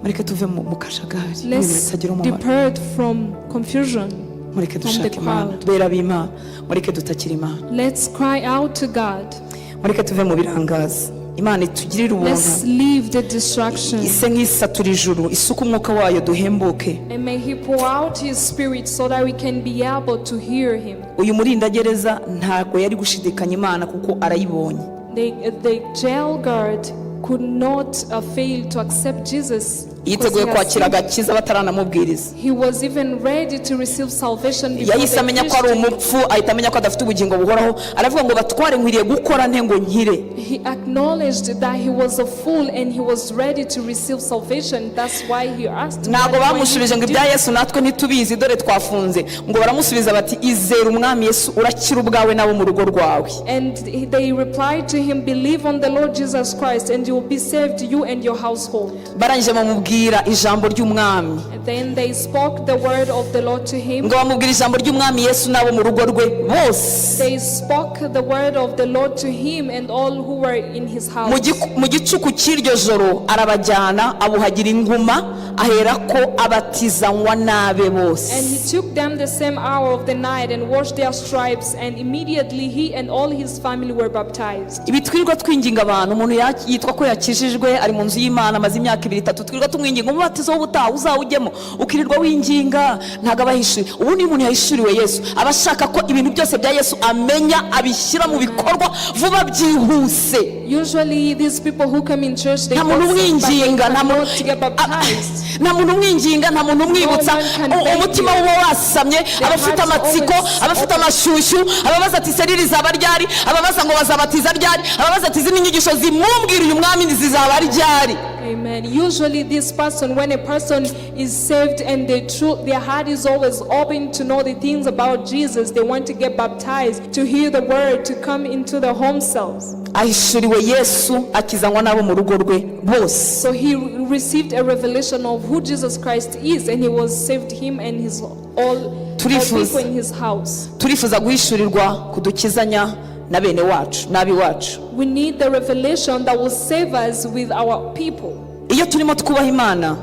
Mureke tuve mu kajagari n'ibintu Let's bitagira umumaro. depart from confusion, Mureke from the dushake Imana. crowd. Bera b'Imana, mureke dutakire Imana. Let's cry out to God. Mureke tuve mu birangaza. Imana itugirire ubuntu, Let's leave the distraction. ise nk'isatura ijuru, isuka umwuka wayo, duhembuke. And may He pour out His Spirit so that we can be able to hear Him. Uyu murindagereza ntabwo yari gushidikanya Imana kuko arayibonye. The jail guard could not fail to accept Jesus because Yiteguye he has kwakira seen. agakiza bataranamubwiriza. He was even ready to receive salvation before Yahise they amenya ko ari preached to him. umupfu, ahita amenya ko adafite ubugingo buhoraho. Aravuga ngo: "Batware, nkwiriye gukora nte ngo nkire?" He acknowledged that he was a fool and he was ready to receive salvation. That's why he asked, Ntabwo "What do I need bamushubije ngo to ibya do?" Yesu natwe ntitubizi, dore twafunze. Ngo baramusubiza bati: "Izera Umwami Yesu, urakira ubwawe n'abo mu rugo rwawe." And they replied to him, "Believe on the Lord Jesus Christ and you will be saved, you and your household." Barangije bamubwira ijambo ry'Umwami. And then they spoke the word of the Lord to him. Ngo bamubwira ijambo ry'Umwami Yesu n'abo mu rugo rwe bose. They spoke the word of the Lord to him and all who were in his Mu house. mu gicuku cy'iryo joro arabajyana, abuhagira inguma, aherako abatizanywa n'abe bose. And he took them the same hour of the night and washed their stripes, and immediately he and all his family were baptized. Ibi twirirwa twinginga abantu, umuntu yitwa ko yakijijwe, ari mu nzu y'Imana, amaze imyaka 2, 3, twirirwa tumwinginga umubatizo w'ubutaha uzawujyemo, ukirirwa winginga, ntabwo aba yahishuriwe. Ubundi iyo umuntu yahishuriwe Yesu, aba ashaka ko ibintu byose bya Yesu amenya abishyira mu bikorwa vuba byihuse. Usually, these people who come in church, they Nta muntu gossip, but they umwinginga, nta muntu cannot get baptized. nta muntu umwinginga, nta muntu umwibutsa. No one can beg Umutima you. we uba wasamye, aba afite Hearts amatsiko, always aba afite open. amashyushyu, ababaza ati: "Serire izaba ryari?" Ababaza ngo: "Bazabatiza ryari?" Ababaza ati: "Zino nyigisho zimumbwira uyu mwami zizaba ryari?" Amen. Usually, this person, when a person is saved and they true, their heart is always open to know the things about Jesus. They want to get baptized, to hear the word, to come into the home cells. Ahishuriwe Yesu, akizanywa n'abo mu rugo rwe bose. So he received a revelation of who Jesus Christ is, and he was saved, him and his all Turifuza. people in his house. Turifuza guhishurirwa kudukizanya na bene wacu n'ab'iwacu. We need the revelation that will save us with our people. Iyo turimo twubaha Imana,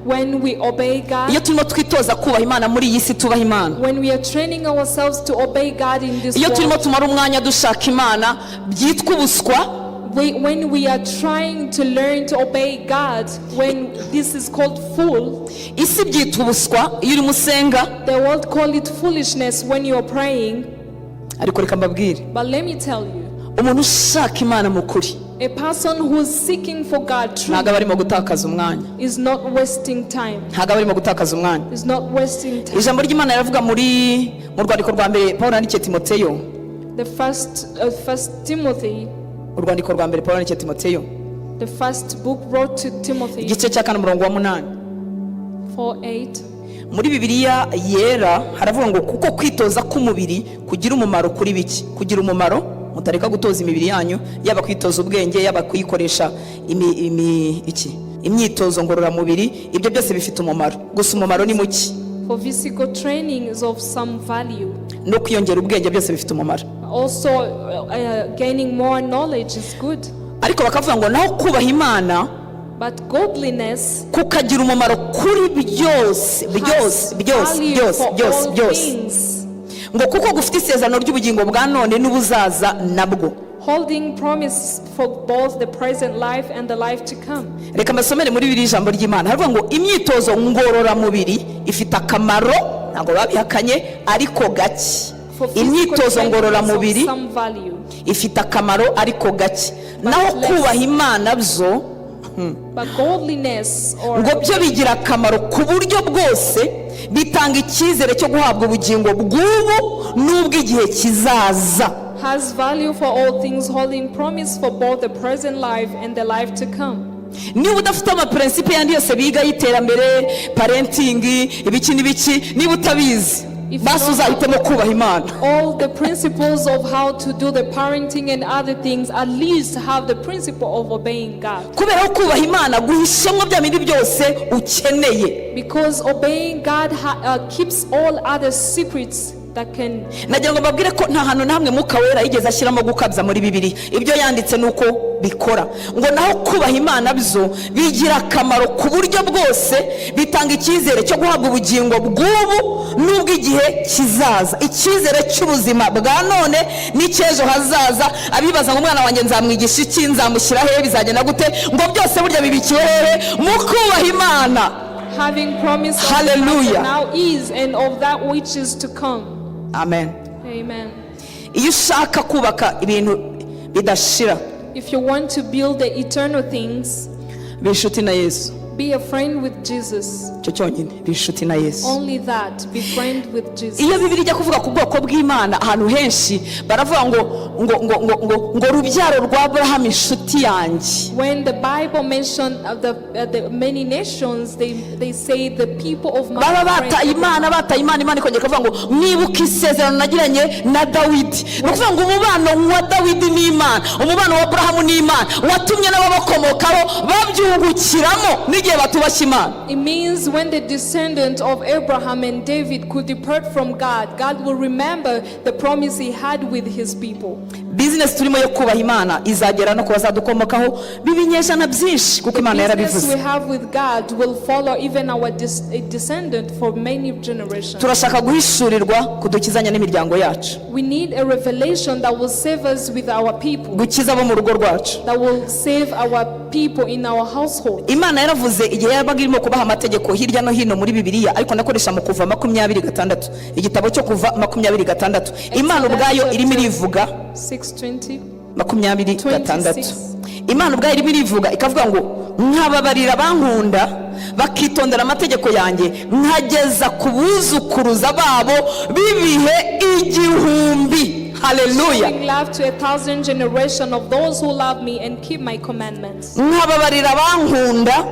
When we obey God, iyo turimo twitoza kubaha Imana muri iyi si, tubaha Imana, when we are training ourselves to obey God in this iyo turimo world, tumara umwanya dushaka Imana byitwa ubuswa, when we are trying to learn to obey God, when this is called fool, isi byitwa ubuswa iyo urimo usenga. The world call it foolishness when you are praying. Ariko reka mbabwire, But let me tell you, umuntu ushaka Imana mu kuri a person who's seeking for God truly ntabwo aba arimo gutakaza umwanya. is not wasting time. Ntabwo aba arimo gutakaza umwanya. Is not wasting time. Ijambo ry'Imana riravuga mu rwandiko rwa mbere Paul yandikiye Timoteyo. The first Timothy, Urwandiko rwa mbere Paul yandikiye Timoteyo, the first book wrote to Timothy, igice cya 4, umurongo wa 8. 4:8. Muri Bibiliya Yera haravuga ngo: "Kuko kwitoza k'umubiri kugira umumaro kuri bike." Kugira umumaro, mutareka gutoza imibiri yanyu, yaba kwitoza ubwenge, yaba kuyikoresha iki, imyitozo ngororamubiri, ibyo byose bifite umumaro, gusa umumaro ni muke. For physical training is of some value. No kwiyongera ubwenge, byose bifite umumaro. Also, gaining more knowledge is good. Ariko bakavuga ngo: "Naho kubaha Imana But godliness kukagira umumaro kuri byose byose has byose value byose for byose all byose, things, ngo kuko gufite isezerano ry'ubugingo bwa none n'ubuzaza nabwo. Holding promise for both the present life and the life to come. Reka mbasomere muri bibiri ijambo ry'Imana. Haravuga ngo imyitozo ngororamubiri ifite akamaro, ntabwo babihakanye, ariko gake. For physical Imyitozo training is of ngororamubiri some value, ifite akamaro ariko gake, naho less. Kubaha Imana byo, But godliness or ngo byo bigira akamaro ku buryo bwose, bitanga icyizere cyo guhabwa ubugingo bw'ubu n'ubw'igihe kizaza. Has value for all things, holding promise for both the present life and the life to come. Niba udafite amaprincipe yandi yose biga y'iterambere, parenting, ibiki n'ibiki, niba utabizi, If you basi don't- uzahitemo kubaha Imana. All the principles of how to do the parenting and other things, at least have the principle of obeying God. Kubera ko kubaha Imana guhishemo bya bindi byose ukeneye. Because obeying God keeps all other secrets that can. Nagira ngo mbabwire ko nta hantu na hamwe Mwuka Wera yigeze ashyiramo gukabya muri Bibiri. Ibyo yanditse ni uko bikora. Ngo naho kubaha Imana byo bigira akamaro ku buryo bwose, bitanga icyizere cyo guhabwa ubugingo bw'ubu n'ubw'igihe kizaza, icyizere cy'ubuzima bwa none n'icy'ejo hazaza. Abibaza ngo umwana wanjye nzamwigisha iki, nzamushyira hehe, bizagenda gute, ngo byose burya bibikiwe hehe? Mu kubaha Imana. Having promise of Hallelujah. that now is and of that which is to come. Amen. Amen. Iyo ushaka kubaka ibintu bidashira, If you want to build the eternal things, ba inshuti na Yesu. Be a friend with Jesus. Icyo cyonyine, ba inshuti na Yesu. Only that, be friend with Jesus. Iyo Bibiri ijya kuvuga ku bwoko bw'Imana, ahantu henshi baravuga ngo ngo ngo ngo ngo ngo rubyaro rwa Aburahamu, inshuti yanjye. When the Bible mentioned the many nations, they say the people of my Baba friend. bataye Imana, bataye Imana, Imana ikongera ikavuga ngo mwibuke isezerano nagiranye na Dawidi. Ni ukuvuga ngo umubano wa Dawidi n'Imana, umubano wa Aburahamu n'Imana, watumye n'ababakomokaho babyungukiramo n'igihe batubashye Imana. It means when the descendant of Abraham and David could depart from God, God will remember the promise he had with his people. Bizinesi turimo yo kubaha Imana izagera no ku bazadukomokaho b'ibinyejana byinshi, kuko Imana Business yarabivuze. we have with God will follow even our descendant for many generations. Turashaka guhishurirwa kudukizanya n'imiryango yacu, We need a revelation that will save us with our people, gukiza abo mu rugo rwacu. That will save our people in our household. Imana yaravuze igihe yabaga irimo kubaha amategeko hirya no hino muri Bibiliya, ariko ndakoresha mu Kuva 26, igitabo cyo Kuva 26, Imana ubwayo irimo irivuga. 620. 26. 26. Imana ubwayo irimo irivuga, ikavuga ngo nkababarira abankunda bakitondera amategeko yanjye, nkageza ku buzukuruza babo b'ibihe 1000. Haleluya. Showing love to 1,000 generation of those who love me and keep my commandments. Nkababarira abankunda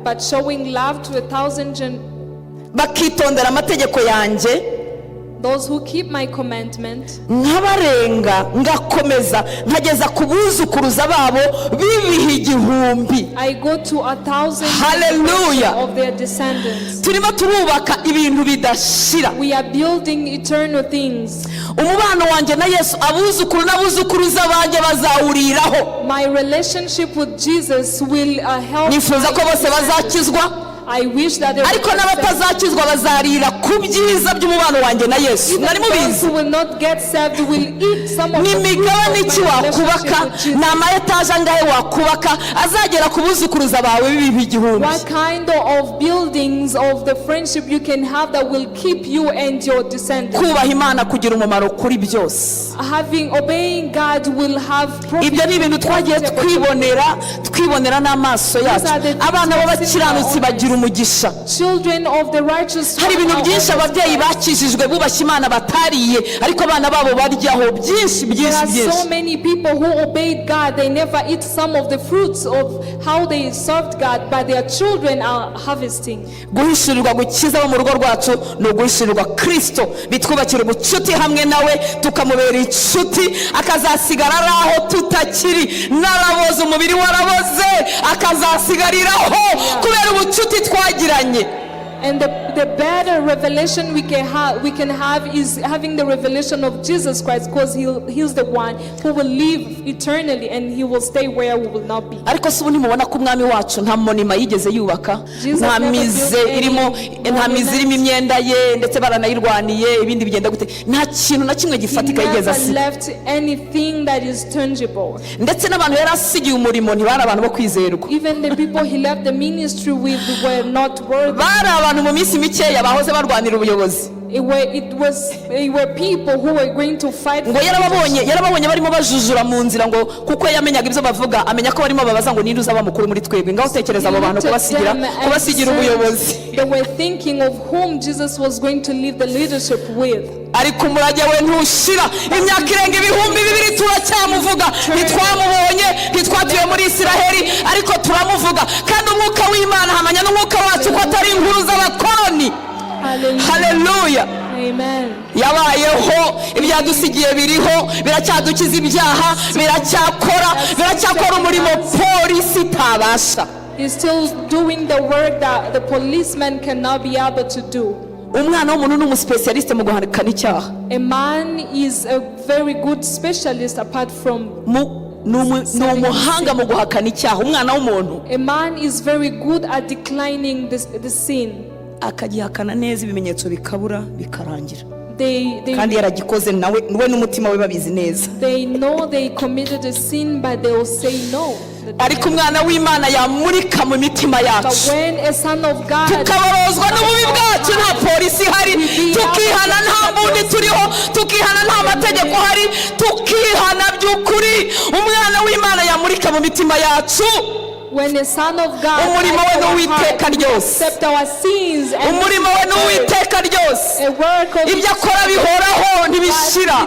But showing love to 1,000 bakitondera amategeko yanjye, those who keep my commandment, nkabarenga, ngakomeza nkageza ku buzukuruza babo b'ibihe 1000. I go to 1,000 Hallelujah. of their descendants. Turimo turubaka ibintu bidashira. We are building eternal things. Umubano wanjye na Yesu, abuzukuru n'abuzukuruza banjye bazawuriraho. My relationship with Jesus will help Nifuza ko my bose descendants. bazakizwa, I wish that they will ariko get saved. N'abatazakizwa bazarira ku byiza by'umubano wanjye na Yesu. Even Mwari those mubizi? who will not get saved will eat some of Ni the fruit imigabane of ki my wakubaka, relationship with ni Jesus. ama etaje angahe wakubaka azagera ku buzukuruza bawe b'ibihe 1000? What kind of buildings of the friendship you can have that will keep you and your descendants? Kubaha Imana kugira umumaro kuri byose. Having obeying God will have profit. Ibyo ni ibintu twagiye twibonera, twibonera n'amaso yacu. Abana b'abakiranutsi bagira umugisha. Children of the righteous Hari one ibintu are byinshi always ababyeyi blessed. bakijijwe bubashye Imana batariye, ariko abana babo baryaho byinshi There byinshi are so byinshi. Many people who obeyed God. They never eat some of the fruits of how they served God, but their children are harvesting. Guhishurirwa gukiza abo mu rugo rwacu ni uguhishurirwa Kirisito, bitwubakira ubucuti hamwe nawe, tukamubera inshuti, akazasigara ari aho tutakiri, naraboze, umubiri waraboze, akazasigariraho kubera ubucuti twagiranye. And the better revelation we can have is having the revelation of Jesus Christ, because he's the one who will live eternally and he will stay where we will not be. Ariko se ubu ntimubona ko umwami wacu nta monument yigeze yubaka? Jesus Nta never musée built any irimo, nta musée irimo imyenda ye, ndetse baranayirwaniye. Ibindi bigenda gute? Nta kintu na kimwe He gifatika yigeze never asiga. Left anything that is tangible. Ndetse n'abantu yari asigiye umurimo ntibari abantu bo kwizerwa. Even the people he left the ministry with were not worthy. Bari abantu mu minsi mikeya bahoze barwanira ubuyobozi. It were people who were going to fight Ngo for yarababonye barimo bajujura mu nzira, ngo kuko yamenyaga ibyo bavuga, amenya ko barimo babaza ngo ninde uzaba mukuru muri twebwe. Ngaho utekereza abo bantu kubasigira ubuyobozi. They were thinking of whom Jesus was going to leave the leadership with. Ariko umurage we ntushira. Imyaka irenga 2000 turacyamuvuga. Ntitwamubonye, ntitwatuye muri Isiraheli, ariko turamuvuga. Kandi umwuka w'Imana ahamanya n'umwuka wacu ko atari inkuru z'abakoroni. Hallelujah. Haleluya. Amen. Yabayeho, ibyadusigiye biriho, biracyadukiza ibyaha, biracyakora umurimo polisi itabasha. He's still doing the work that the policeman cannot be able to do. Umwana w'umuntu ni umuspécialiste mu guhakana icyaha. A man is a very good specialist apart from Ni umuhanga mu guhakana icyaha, umwana w'umuntu. A man is very good at declining the sin. Akagihakana neza, ibimenyetso bikabura, bikarangira. They Kandi yaragikoze nawe, we n'umutima we babizi neza. They know they committed a sin, but they will say no. Ariko umwana w'Imana yamurika mu mitima But yacu, when a son of God tukabarozwa n'ububi bwacu nta polisi ihari, tukihana nta mbundi turiho, tukihana nta mategeko ahari, tukihana by'ukuri, umwana w'Imana yamurika mu mitima yacu, When a son of God umurimo we ni uw'iteka ryose. accept our sins and Umurimo we ni uw'iteka ryose. A work of Ibyo akora bihoraho, ntibishira.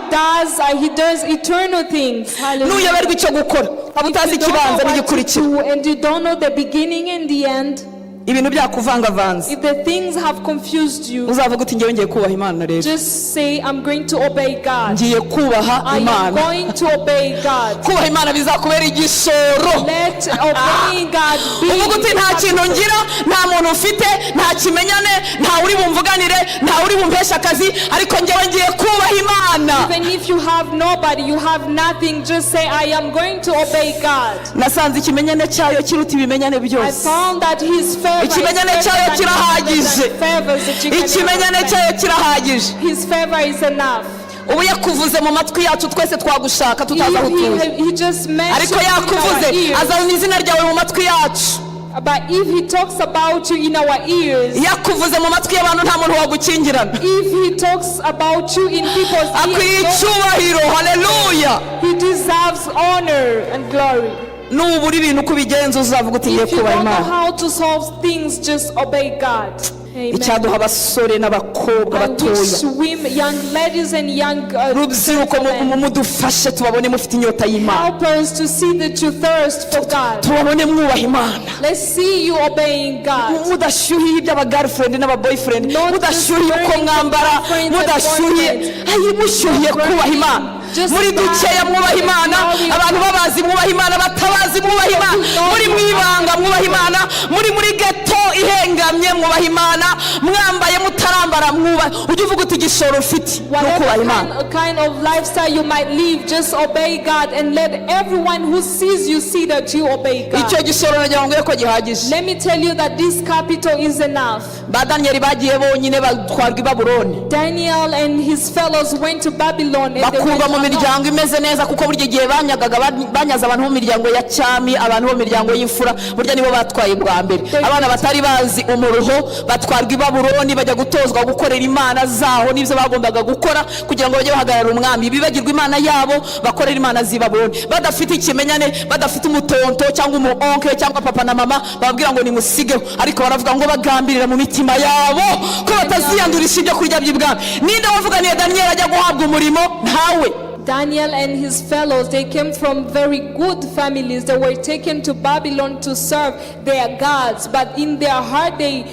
He does eternal things. Hallelujah. Nuyoberwa icyo gukora, waba utazi If you don't know ikibanza what to n'igikurikira, do and you don't know the beginning and the end, ibintu byakuvangavanze, if the things have confused you, uzavuga uti: "Ngewe ngiye kubaha Imana rero." just say, "I'm going to obey God. Ngiye kubaha I am Imana. Going to obey God." Kubaha Imana bizakubera igishoro. Let obeying God be. Uvuga uti: "Nta kintu ngira, nta muntu mfite, nta kimenyane, nta uri bumvuganire, nta uri bumpeshe akazi, ariko ngewe ngiye kubaha Imana." Even if you have nobody, you have nothing, just say, "I am going to obey God." Nasanze ikimenyane cyayo kiruta ibimenyane I byose. Found that His favor is Ikimenyane better cyayo than kirahagije. Favors that you can Ikimenyane ever cyayo kirahagije. spend. His favor is enough. Ubu yakuvuze mu matwi yacu, twese twagushaka tutazi aho If utuye. he just mentioned Ariko in our yakuvuze, ears, azana izina ryawe mu matwi yacu. But if he talks about you in our ears, Yakuvuze mu matwi y'abantu, nta muntu wagukingirana. If he talks about you in people's Akwiye ears, icyubahiro. Haleluya. He deserves honor and glory. Nubura ibintu uko ubigenza, uzavuga uti: "Ngiye If you kubaha don't know Imana." how to solve things, just obey God. Amen. Icyaduha abasore n'abakobwa I batoya, wish women, young ladies and young rubyiruko, gentlemen, mudufashe tubabone mufite inyota y'Imana. Help us to see that you thirst for God. Tubabone mwubaha Imana. Let's see you obeying God. Mudashyuhiye iby'abagirlfriend n'ababoyfriend, Not mudashyuhiye uko just mwambara, burning for mudashyuhiye girlfriends and ayi, mushyuhiye kubaha Imana. Just Muri dukeya mwubaha Imana, abantu babazi mwubaha Imana, batabazi mwubaha Imana, muri mu ibanga mwubaha Imana, muri ghetto ihengamye mwubaha Imana, mwambaye mutarambara mwubaha. Ujye uvuga uti: "Igishoro ufite ni ukubaha Whatever Imana." kind of lifestyle you might live, just obey God and let everyone who sees you see that you obey God. Icyo gishoro nagira ngo ngwe ko gihagije. Let me tell you that this capital is enough. Ba Daniyeli bagiye bonyine, batwarwa i Babuloni, Daniel and his fellows went to Babylon and they went bakurwa mu alone. Miryango imeze neza, kuko burya igihe banyagaga banyaze abantu bo mu miryango ya cyami, abantu bo mu miryango y'imfura, burya nibo batwaye bwa mbere. Abana batari bazi umuruho batwarwa i Babuloni, bajya gutozwa gukorera imana zaho n'ibyo bagombaga gukora kugira ngo bajye bahagarara umwami, bibagirwe Imana yabo, bakorera imana z'i Babuloni, badafite ikimenyane, badafite umutonto cyangwa umu oncle cyangwa papa na mama bababwira ngo nimusigeho. Ariko baravuga ngo bagambirira mu mitima yabo ko bataziyandurisha ibyo kurya by'ibwami. Ninde wavuganiye Daniyeli ajya guhabwa umurimo? Ntawe. Daniel and his fellows, they came from very good families. They were taken to Babylon to serve their gods, but in their heart they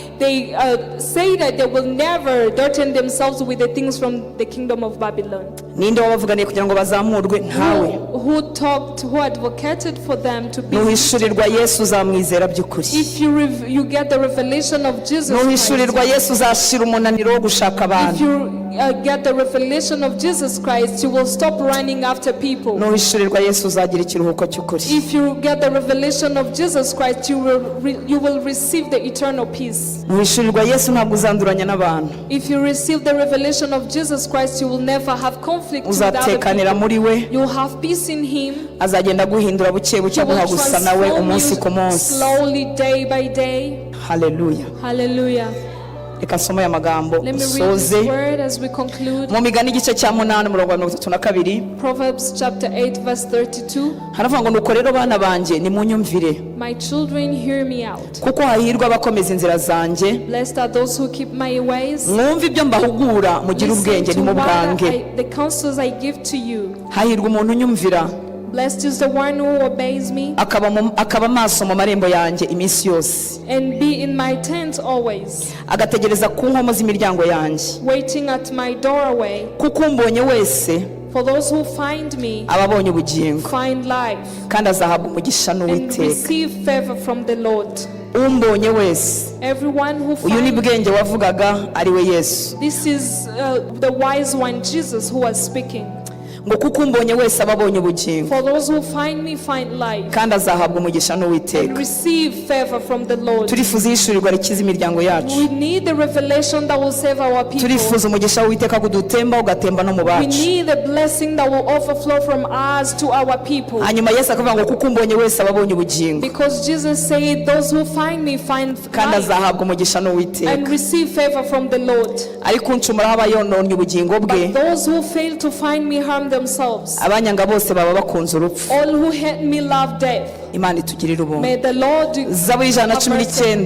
say that they will never dirten themselves with the things from the kingdom of Babylon. Ninde wabavuganiye kugira ngo bazamurwe? Ntawe. Who talked, who advocated for them to be? Nuhishurirwa Yesu uzamwizera by'ukuri. If you get the revelation of Jesus Christ, Nuhishurirwa Yesu uzashira umunaniro wo gushaka if abantu. you get the revelation of Jesus Christ, you will stop running after people. Nuhishurirwa Yesu uzagira ikiruhuko cy'ukuri. If you get the revelation of Jesus Christ, you will receive the eternal peace. Nuhishurirwa Yesu ntabwo uzanduranya n'abantu. If you receive the revelation of Jesus Christ, you will never have conflict with other Uzatekanira people. muri we. You will have peace in Him. Azagenda aguhindura buke buke, He will aguha gusa nawe transform umunsi ku you munsi. slowly, day by day. Haleluya. Hallelujah. Reka nsome aya magambo Let me read this usoze. word as we conclude. Mu Migani igice cya 8, umurongo wa 32. Proverbs chapter 8, verse 32. Haravuga ngo: "Nuko rero bana banjye, nimunyumvire, My children, hear me out. kuko hahirwa abakomeza inzira zanjye. Blessed are those who keep my ways. Mwumve ibyo mbahugura, mugire Listen ubwenge, to what ntimubwange. The counsels I give to you. Hahirwa umuntu unyumvira, Blessed is the one who obeys me akaba maso mu marembo yanjye iminsi yose, and be in my tent always, agategereza ku nkomo z'imiryango yanjye. waiting at my doorway. Kuko umbonye wese For those who find me aba abonye ubugingo, find life kandi azahabwa umugisha and n'Uwiteka." receive favor from the Lord. Umbonye wese. Everyone who Uyu ni finds bwenge wavugaga, ari we Yesu. This is the wise one, Jesus, who was speaking. Ngo kuko umbonye wese aba abonye ubugingo, For those who find me find life kandi azahabwa umugisha n'Uwiteka. and receive favor from the Lord. Turifuza ihishurirwa rikiza imiryango yacu. We need the revelation that will save our people. Turifuza umugisha w'Uwiteka kudutemba ugatemba no mu We bacu. need the blessing that will overflow from us to our people. Hanyuma Yesu akavuga ngo kuko umbonye wese aba abonye ubugingo, Because Jesus said, "Those who find me find kandi life azahabwa umugisha n'Uwiteka. and receive favor from the Lord." Ariko uncumuraho aba yononnye ubugingo bwe. But those who fail to find me harm themselves. Abanyanga bose baba bakunze urupfu. All who hate me love death. Imana itugirire ubuntu. May the Lord Zaburi 119,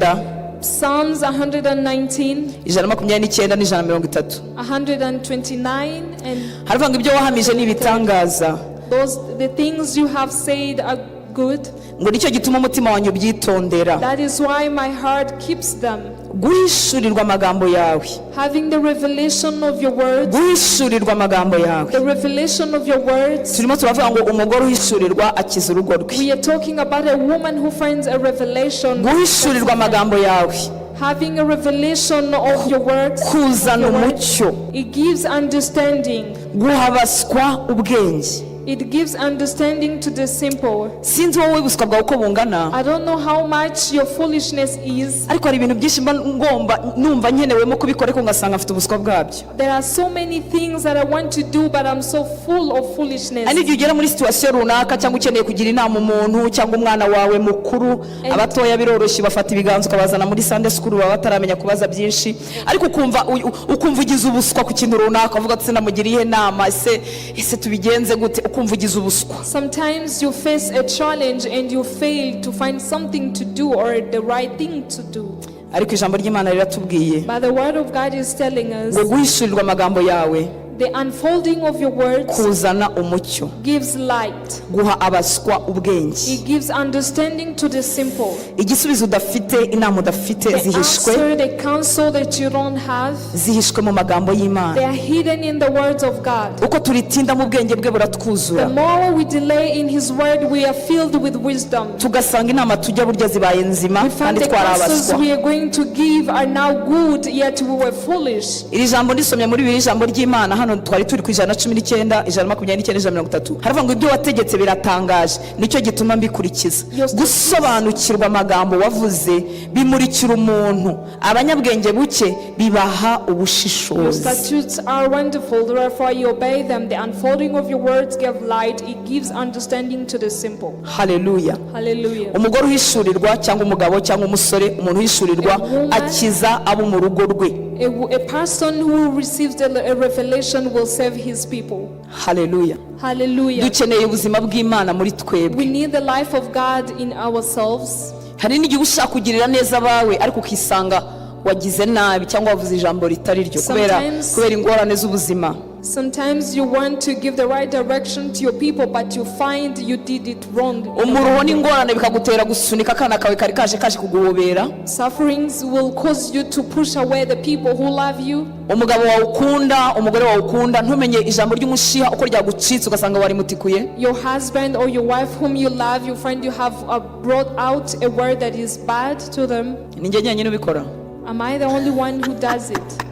Psalms 119, 129 n'130. 129, and Haravuga ngo ibyo wahamije ni ibitangaza, those the things you have said are good. ngo nicyo gituma umutima wanjye ubyitondera. That is why my heart keeps them. Guhishurirwa amagambo yawe, Having the revelation of your words, guhishurirwa amagambo yawe. The revelation of your words. Turimo turavuga ngo umugore uhishurirwa akiza urugo rwe. We are talking about a woman who finds a revelation. Guhishurirwa amagambo yawe Having a revelation of your words, kuzana of your words, umucyo, it gives understanding. Guha abaswa ubwenge. It gives understanding to the simple. Sinzi wowe ubuswa bwawe uko bungana, I don't know how much your foolishness is. ariko hari ibintu byinshi mba ngomba numva nkenewemo kubikora, ariko ngasanga mfite ubuswa bwabyo. There are so many things that I want to do, but I'm so full of foolishness. Hari n'igihe ugera muri situation runaka, cyangwa ukeneye kugira inama umuntu cyangwa umwana wawe mukuru. Abatoya biroroshye, bafata ibiganza ukabazana muri Sunday school, baba bataramenya kubaza byinshi, ariko ukumva ugize ubuswa ku kintu runaka, uvuga ati: "Sinamugiriye inama, ese tubigenze gute?" Ukumva ugize ubuswa. Sometimes you face a challenge and you fail to find something to do or the right thing to do. Ariko ijambo ry'Imana riratubwiye But the word of God is telling us ngo guhishurirwa amagambo yawe the unfolding of your words kuzana umucyo, gives light. Guha abaswa ubwenge. It gives understanding to the simple. Igisubizo udafite, inama udafite, The zihishwe answer, the counsel that you don't have, zihishwe mu magambo y'Imana. They are hidden in the words of God. Uko turitinda mu bwenge bwe, buratwuzura. The more we delay in His word, we are filled with wisdom. Tugasanga inama tujya burya zibaye nzima We find kandi the counsels twari abaswa. We are going to give are now good, yet we were foolish. Iri jambo ndisomye muri bibiri, ijambo ry'Imana hano twari turi ku 119, 129, 130. Haravuga ngo ibyo wategetse biratangaje, nicyo gituma mbikurikiza. Gusobanukirwa amagambo wavuze bimurikira umuntu, abanyabwenge buke bibaha Your ubushishozi. Statutes are wonderful, therefore you obey them. The unfolding of your words give light, it gives understanding to the simple. Haleluya. Hallelujah. Umugore uhishurirwa, cyangwa umugabo cyangwa umusore, umuntu uhishurirwa akiza abo mu rugo rwe. A person who receives a revelation will save his people. Haleluya. Hallelujah. Dukeneye ubuzima bw'Imana muri twebwe. We need the life of God in ourselves. Hari n'igihe ushaka kugirira neza abawe, ariko ukisanga wagize nabi cyangwa wavuze ijambo ritari ryo kubera kubera ingorane z'ubuzima. Sometimes you want to give the right direction to your people, but you find you did it wrong. Umuruho n'ingorane bikagutera gusunika akana kawe kari kaje kuguhobera. Sufferings will cause you to push away the people who love you. Umugabo wawe ukunda, umugore wawe ukunda, ntumenye ijambo ry'umushiha uko ryagucitse ugasanga warimutikuye. Your husband or your wife whom you love, you find you have brought out a word that is bad to them. Ni njye njyenyine ubikora? Am I the only one who does it?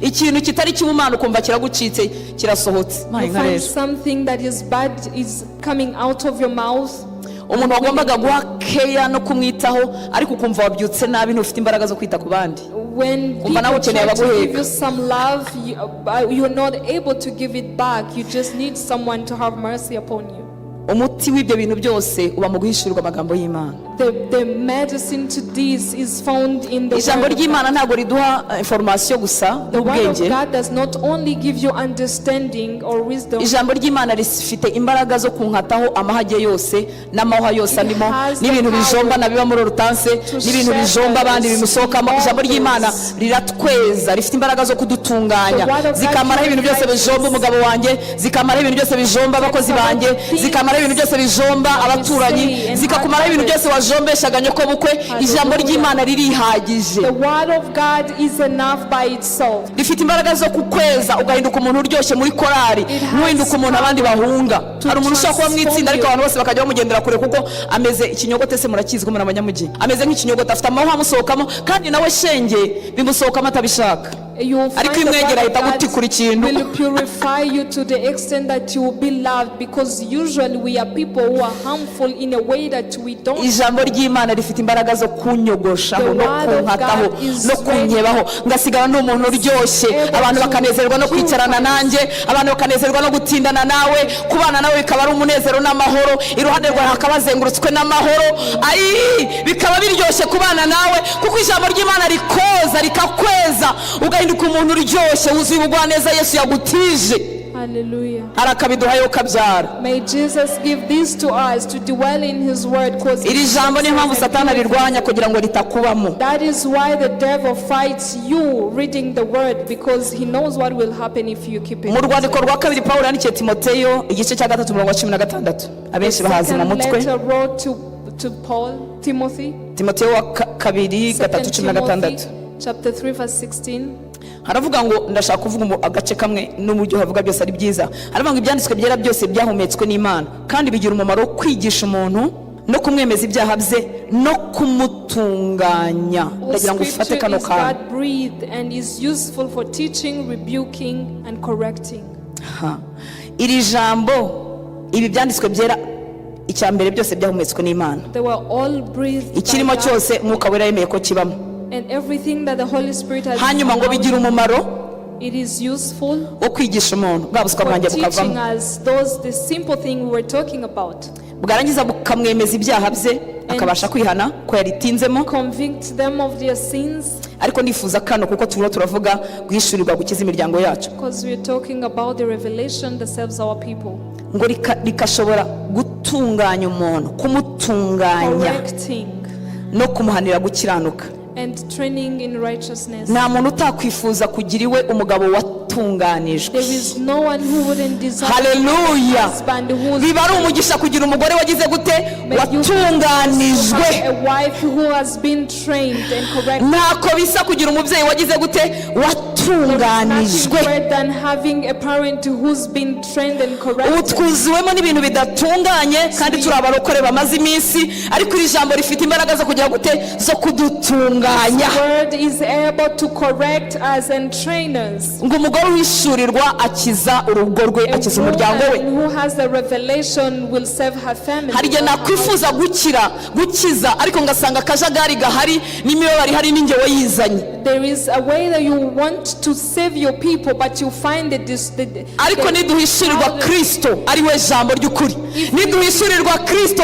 Ikintu kitari cy'ubumana ukumva kiragucitse, kirasohotse. You Mayi nka find rero something that is bad is coming out of your mouth. Umuntu wagombaga guha keya no kumwitaho, ariko ukumva wabyutse nabi, ntufite imbaraga zo kwita ku bandi. When Umva people nawe ukeneye try to give abaguheka. You some love, you're not able to give it back. You just need someone to have mercy upon you. Umuti w'ibyo bintu byose uba mu guhishurirwa amagambo y'Imana. The medicine to this is found in the Ijambo Word of God. ry'Imana ntabwo riduha information gusa The Word of n'ubwenge. God does not only give you understanding or wisdom. Ijambo ry'Imana rifite imbaraga zo kunkataho amahage yose n'amahwa yose It andimo has the n'ibintu power bijombana biba muri orutanse to n'ibintu shatter bijomba abandi bimusohokamo. Ijambo ry'Imana altars. riratweza, rifite imbaraga zo kudutunganya, The Word of God zikamaraho ibintu byose purifies bijomba us. umugabo wanjye, zikamaraho ibintu byose bijomba abakozi Takes banjye, away things zikamaraho ibintu byose bijomba that we abaturanyi, say and zikakumaraho ibintu others. byose wajombeshaga nyokobukwe. Ijambo Hallelujah. ry'Imana ririhagije. The Word of God is enough by itself. Rifite imbaraga zo kukweza ugahinduka umuntu uryoshye muri korari, It has ntuhinduke umuntu abandi bahunga. to Hari umuntu ushobora kuba mu itsinda ariko transform you. abantu bose bakajya bamugendera kure kuko ameze ikinyogote. Se murakizi ko muri abanyamujyi? Ameze nk'ikinyogote, afite amahwa amusohokamo, kandi nawe shenge bimusohokamo atabishaka. You will Ariko find iyo the umwegera Word ahita of God agutikura ikintu. will purify you to the extent that you will be loved, because usually we are people who are harmful in a way that we don't. Ijambo ry'Imana rifite imbaraga zo kunyogoshaho The no Word of kunkataho God is no kunkebaho, ngasigara ndi umuntu uryoshye. Able Abantu to bakanezerwa no kwicarana purify. nanjye, abantu bakanezerwa no gutindana nawe, kubana nawe bikaba ari umunezero n'amahoro, iruhande rwawe hakaba hazengurutswe n'amahoro. Ayi, bikaba biryoshye kubana nawe kuko ijambo ry'Imana rikoza rikakweza, ugahinduka umuntu uryoshye wuzuye ubugwaneza Yesu yagutije. Hallelujah. Arakabiduhayo ukabyara. May Jesus give this to us to dwell in His Word. Because Iri jambo niyo mpamvu Satani arirwanya kugira ngo ritakubamo. That is why the devil fights you reading the Word, because he knows what will happen if you keep it. Mu rwandiko rwa kabiri Pawulo yandikiye Timoteyo, igice cya 3, umurongo wa 16, abenshi bahazi mu Second mutwe. letter wrote to Paul, Timothy. Timoteyo wa kabiri Second 3 16. Timothy, chapter 3, verse 16. Haravuga ngo, ndashaka kuvuga agace kamwe n'uburyo havuga byose ari byiza. Haravuga ngo ibyanditswe byera byose byahumetswe n'Imana kandi bigira umumaro wo kwigisha umuntu no kumwemeza ibyaha bye no kumutunganya. All Ndagira ngo ufate scripture kano is kantu. God breathed and is useful for teaching, rebuking, and correcting. Ha. Iri jambo, ibi byanditswe byera, icya mbere byose byahumetswe n'Imana. They were all breathed by Ikirimo God, cyose Mwuka Wera yemeye ko kibamo. And everything that the Holy Spirit has Hanyuma ngo allowed, bigira umumaro it is useful wo kwigisha umuntu, bwa buswa for bwanjye teaching bukavamo, us those the simple thing we were talking about. Bwarangiza bukamwemeza ibyaha bye, akabasha kwihana ko yaritinzemo. Convict them of their sins, Ariko nifuza kano kuko turimo turavuga guhishurirwa gukiza imiryango yacu. Because we're talking about the revelation that serves our people. Ngo rikashobora gutunganya umuntu, kumutunganya Correcting no kumuhanira gukiranuka. And training in righteousness. Nta muntu utakwifuza kugira iwe umugabo watunganijwe. There is no one who wouldn't desire Haleluya. a husband who's Biba ari umugisha kugira umugore wagize gute? May you Watunganijwe. have a wife who has been trained and corrected. Ntako bisa kugira umubyeyi wagize gute? There is nothing Watunganijwe. greater than having a parent who's been trained and Ubu corrected. twuzuwemo n'ibintu bidatunganye kandi turi abarokore bamaze iminsi, ariko iri jambo rifite imbaraga zo kugira gute? Zo kudutunganya. Word is able to correct us and train us. Ngo umugore uhishurirwa akiza urugo rwe, A akiza umuryango we. woman who has the revelation will save her family. Hari igihe nakwifuza gukira, gukiza, ariko ngasanga akajagari gahari n'imibabaro ihari n'ingewe yizanye. There is a way that you want to save your people, but you find that this. Ariko niduhishurirwa Kristo ari we jambo ry'ukuri, niduhishurirwa Kristo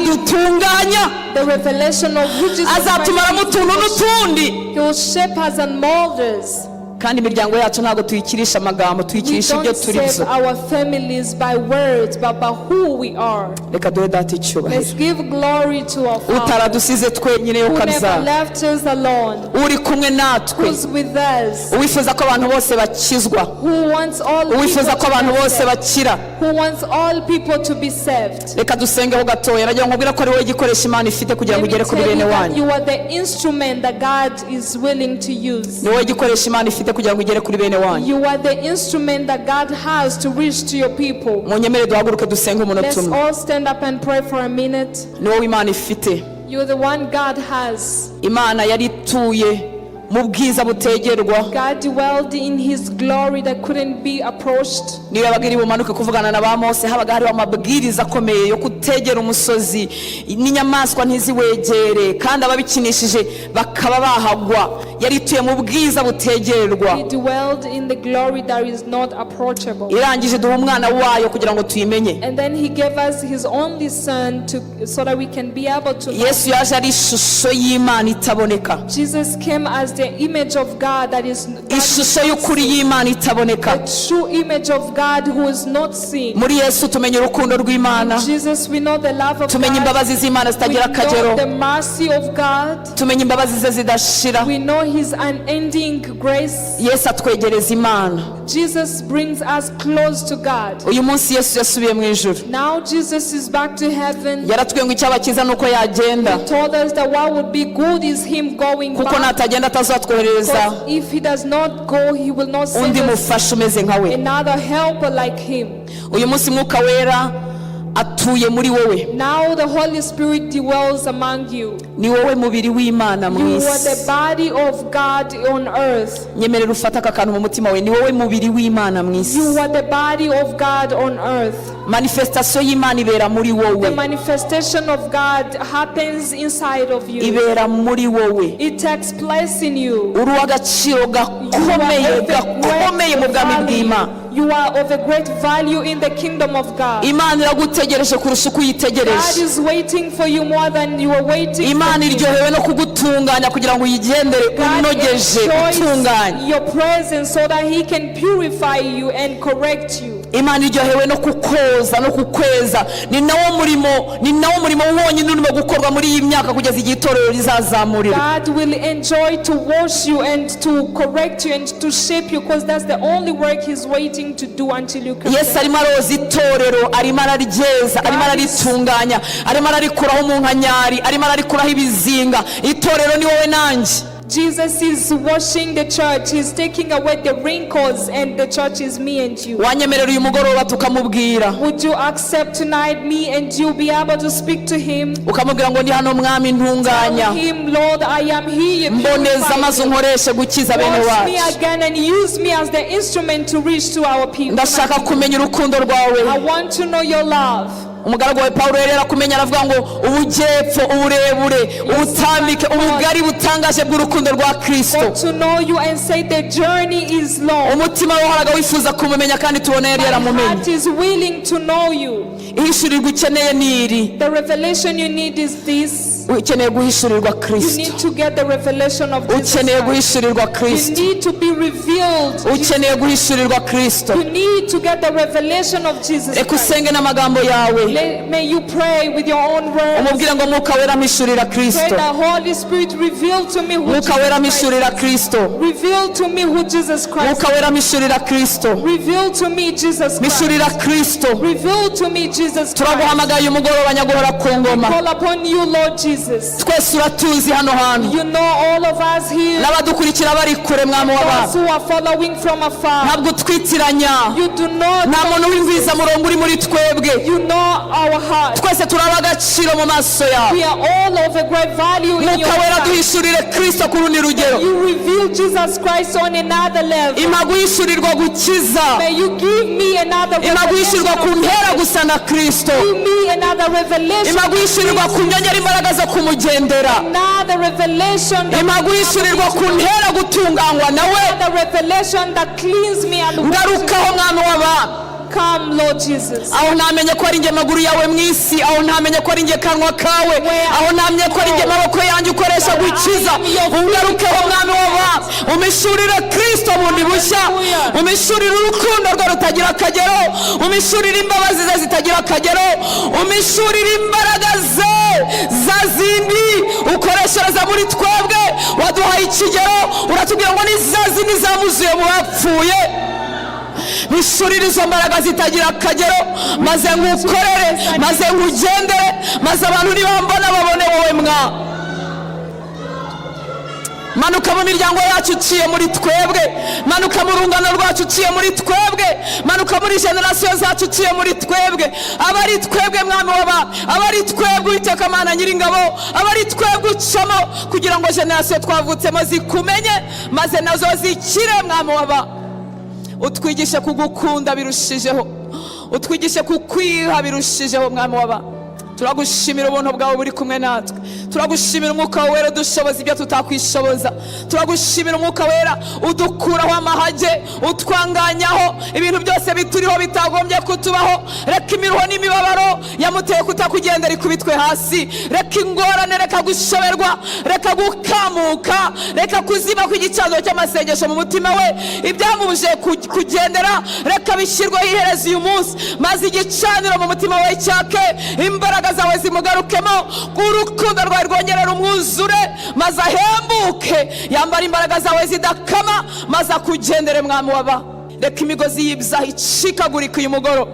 azadutunganya, The revelation of who Jesus azatumaramo Christ utuntu is, n'utundi. He will shape us and mold us. Kandi imiryango yacu ntabwo tuyikirisha amagambo, We tuyikirisha ibyo don't turi save byo. our families by words, but by who we are. Reka duhe Data icyubahiro Let's give glory to our Father, utaradusize twenyine yo who never kabyara, left us alone, uri kumwe natwe, who's with us, uwifuza ko abantu bose bakizwa, who wants all people uwifuza ko to abantu be bose saved, bakira. who wants all people to be saved. Reka dusengeho gatoya. Nagira ngo nkubwire ko ari wowe igikoresho Imana ifite kugira ngo Let me ugere kuri tell bene you that wanyu. you are the instrument that God is willing to use. Ni wowe igikoresho Imana ifite kugira ngo ugere kuri bene wanyu. You are the instrument that God has to reach to your people. Munyemere duhaguruke dusenge umunota Let's umwe. all stand up and pray for a minute. Ni wowe Imana ifite. You're the one God has. Imana yari ituye mu bwiza butegerwa. God dwelled in his glory that couldn't be approached. Niyo yabaga iri bumanuke kuvugana na ba Mose, habaga hariho amabwiriza akomeye yo kutegera umusozi, n'inyamaswa ntiziwegere, kandi ababikinishije bakaba bahagwa. Yari ituye mu bwiza butegerwa. He dwelled in the glory that is not approachable. Irangije duha umwana wayo kugira ngo tuyimenye. And then he gave us his only son so that we can be able to know. Yesu yaje ari ishusho y'Imana itaboneka, Jesus came as the image of God that is that is ishusho not y'ukuri seen. y'Imana itaboneka. The true image of God who is not seen. Muri Yesu tumenya urukundo rw'Imana, Jesus, we know the love of tumenya God. imbabazi z'Imana We zitagira akagero, know the mercy of God. tumenya imbabazi ze zidashira. We know his unending grace. Yesu atwegereza Imana. Jesus brings us close to God. Uyu munsi Yesu yasubiye mu ijuru. Now Jesus is back to heaven. Yaratubwiye ngo icyaba cyiza ni uko yagenda, He told us that what would be good is him going kuko back. natagenda atazatwoherereza Because if he does not go, he will not send undi us mufasha umeze nka we. another helper like him. Uyu munsi Mwuka Wera atuye muri wowe. Now the Holy Spirit dwells among you. Ni wowe mubiri w'Imana mu You are the isi. body of God on earth. Nyemerera ufate aka kantu mu mutima we: ni wowe mubiri w'Imana mu isi. You are the body of God on earth. Manifestation y'Imana ibera muri The wowe, manifestation of God happens inside of you. ibera muri wowe. It takes place in you. Uri uw'agaciro You gakomeye, are of a gakomeye mu great bwami value. bw'Imana. You are of a great value in the kingdom of God. Imana iragutegereje kurusha uko God uyitegereje. is waiting for you more than you are waiting for Imana him. iryohewe no kugutunganya kugira ngo uyigendere God unogeje, utunganye. enjoys your presence so that he can purify you and correct you. Imana iryohewe no kukoza no kukweza. Ni nawo murimo, ni nawo murimo wonyine urimo gukorwa muri iyi myaka kugeza igihe itorero rizazamurirwa. God will enjoy to wash you and to correct you and to shape you, because that's the only work he's waiting to do until you come. Yesu arimo aroza itorero, arimo araryeza, arimo araritunganya, arimo ararikuraho umunkanyari, arimo ararikuraho ibizinga. Itorero ni wowe nanjye. Jesus is washing the church. He's taking away the wrinkles, and the church is me and you. Wanyemerera uyu mugoroba tukamubwira, Would you accept tonight me and you be able to speak to him? Ukamubwira ngo ndi hano Mwami, ntunganya, Tell him, "Lord, I am here. mboneza Purify maze me. unkoreshe gukiza bene Wash me wacu. again and use me as the instrument to reach to our people." Ndashaka kumenya urukundo rwawe. I want to know your love. Umugaragu wawe Pawulo yari yarakumenya, aravuga ngo ubujyepfo, uburebure, ubutambike, ubugari butangaje bw'urukundo rwa Kristo. Want to know you and say the journey is long. Umutima wahoraga wifuza kumumenya, kandi tubona yari My yaramumenye. heart is willing to know you. Ihishurirwa ukeneye ni iri. The revelation you need is this. Ukeneye guhishurirwa You Kristo. need to get the revelation of Jesus Ukeneye Christ. guhishurirwa You Kristo. need to be revealed. Ukeneye guhishurirwa Kristo. You need to get the revelation of Jesus Reka Christ. usenge n'amagambo yawe, May you pray with your own words. umubwire ngo Mwuka Wera mpishurira Pray Kristo. the Holy Spirit, reveal to me who Mwuka Jesus Wera Christ mpishurira is. Kristo. Reveal to me who Jesus Christ Mwuka Wera mpishurira Kristo. Reveal to me Jesus Christ. Mpishurira Kristo. Reveal to me Jesus Christ. Turaguhamagaye uyu mugoroba, nyaguhora ku ngoma. Call upon you, Lord Jesus. Twese uratuzi hano hantu, You know all of us here, n'abadukurikira bari kure, mwami those w'abantu. who are following from afar. Ntabwo utwitiranya. You do not, Nta muntu w'ingwizamurongo uri muri twebwe. you know our heart. Twese turaba agaciro mu maso yawe. We are all of a great value in your Mwuka Wera sight. duhishurire Kristo ku rundi rugero. You reveal Jesus Christ on another level. Impa guhishurirwa gukiza. May you give me another Impa revelation. guhishurirwa ku Of ntera gusa na Kristo. Give me another revelation. Impa guhishurirwa ku nyongera imbaraga zo kumugendera. Another revelation. Impa guhishurirwa ku ntera gutunganywa nawe. Another revelation that cleans me and washes me. Ngarukaho, mwami w'abami. Come, Lord Jesus. Aho ntamenye ko ari njye maguru yawe mu isi, aho ntamenye ko ari njye kanwa kawe, aho ntamenye ko ari njye maboko yanjye ukoresha gukiza, ungarukeho, Mwami w'abami. Umpishurire Kirisito bundi bushya, umpishurire urukundo rwe rutagira akagero, umpishurire imbabazi ze zitagira akagero, umpishurire imbaraga ze za zindi ukoreshereza muri twebwe. Waduhaye ikigero, uratubwira ngo ni za zindi zamuzuye mu bapfuye. Mpishurire izo mbaraga zitagira akagero, maze nkukorere, maze nkugendere, maze abantu nibambona babone wowe. Mwa manuka mu miryango yacu uciye muri twebwe, manuka mu rungano rwacu uciye muri twebwe, manuka muri generasiyo zacu uciye muri twebwe. Aba ari twebwe, Mwami waba, aba ari twebwe, Uwiteka Mana Nyiringabo, aba ari twebwe ucamo kugira ngo generasiyo twavutsemo zikumenye, maze nazo zikire. Mwami waba, utwigishe kugukunda birushijeho, utwigishe kukwiha birushijeho. Mwami waba, turagushimira ubuntu bwawe buri kumwe natwe. Turagushimira Umwuka Wera udushoboza ibyo tutakwishoboza. Turagushimira Umwuka Wera udukuraho amahage, utwanganyaho ibintu byose bituriho bitagombye kutubaho. Reka imiruho n'imibabaro yamuteye kutakugendera ikubitwe hasi. Reka ingorane, reka gushoberwa, reka gukamuka, reka kuzima kw'igicaniro cy'amasengesho mu mutima we, ibyamubujije kugendera, reka bishyirweho iherezo uyu munsi, maze igicaniro mu mutima we cyake, imbaraga zawe zimugarukemo, urukundo rwawe rwongerera umwuzure, maze ahembuke, yambara imbaraga zawe zidakama, maze akugendere. Mwami waba, reka imigozi y'ibyaha icikagurike uyu mugoroba,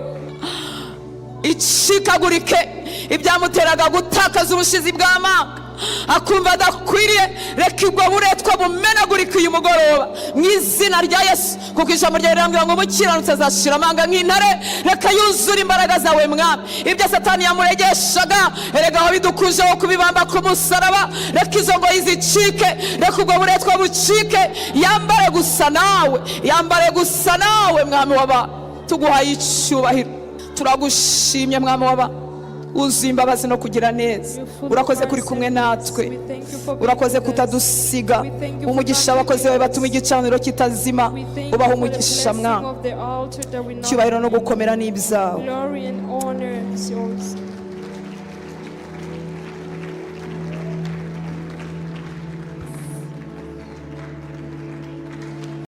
icikagurike. Ibyamuteraga gutakaza ubushizi bw'amanga, akumva adakwiriye, reka ubwo buretwa bumenagurike uyu mugoroba mu izina rya Yesu, kuko ijambo ryawe rirambwira ngo umukiranutsi azashira amanga nk'intare. Reka yuzure imbaraga zawe, Mwami. Ibyo Satani yamuregeshaga, erega aho bidukujeho kubibamba ku musaraba. Reka izo ngoyi zicike, reka ubwo buretwa bucike, yambare gusa nawe, yambare gusa nawe. Mwami w'aba, tuguhaye icyubahiro, turagushimye, Mwami w'aba, wuzuye imbabazi no kugira neza. Urakoze kuri kumwe natwe, urakoze kutadusiga. Umugisha abakozi bawe batuma igicaniro kitazima, ubaha umugisha, Mwami. Icyubahiro no gukomera ni ibyawe. Glory and honor is yours.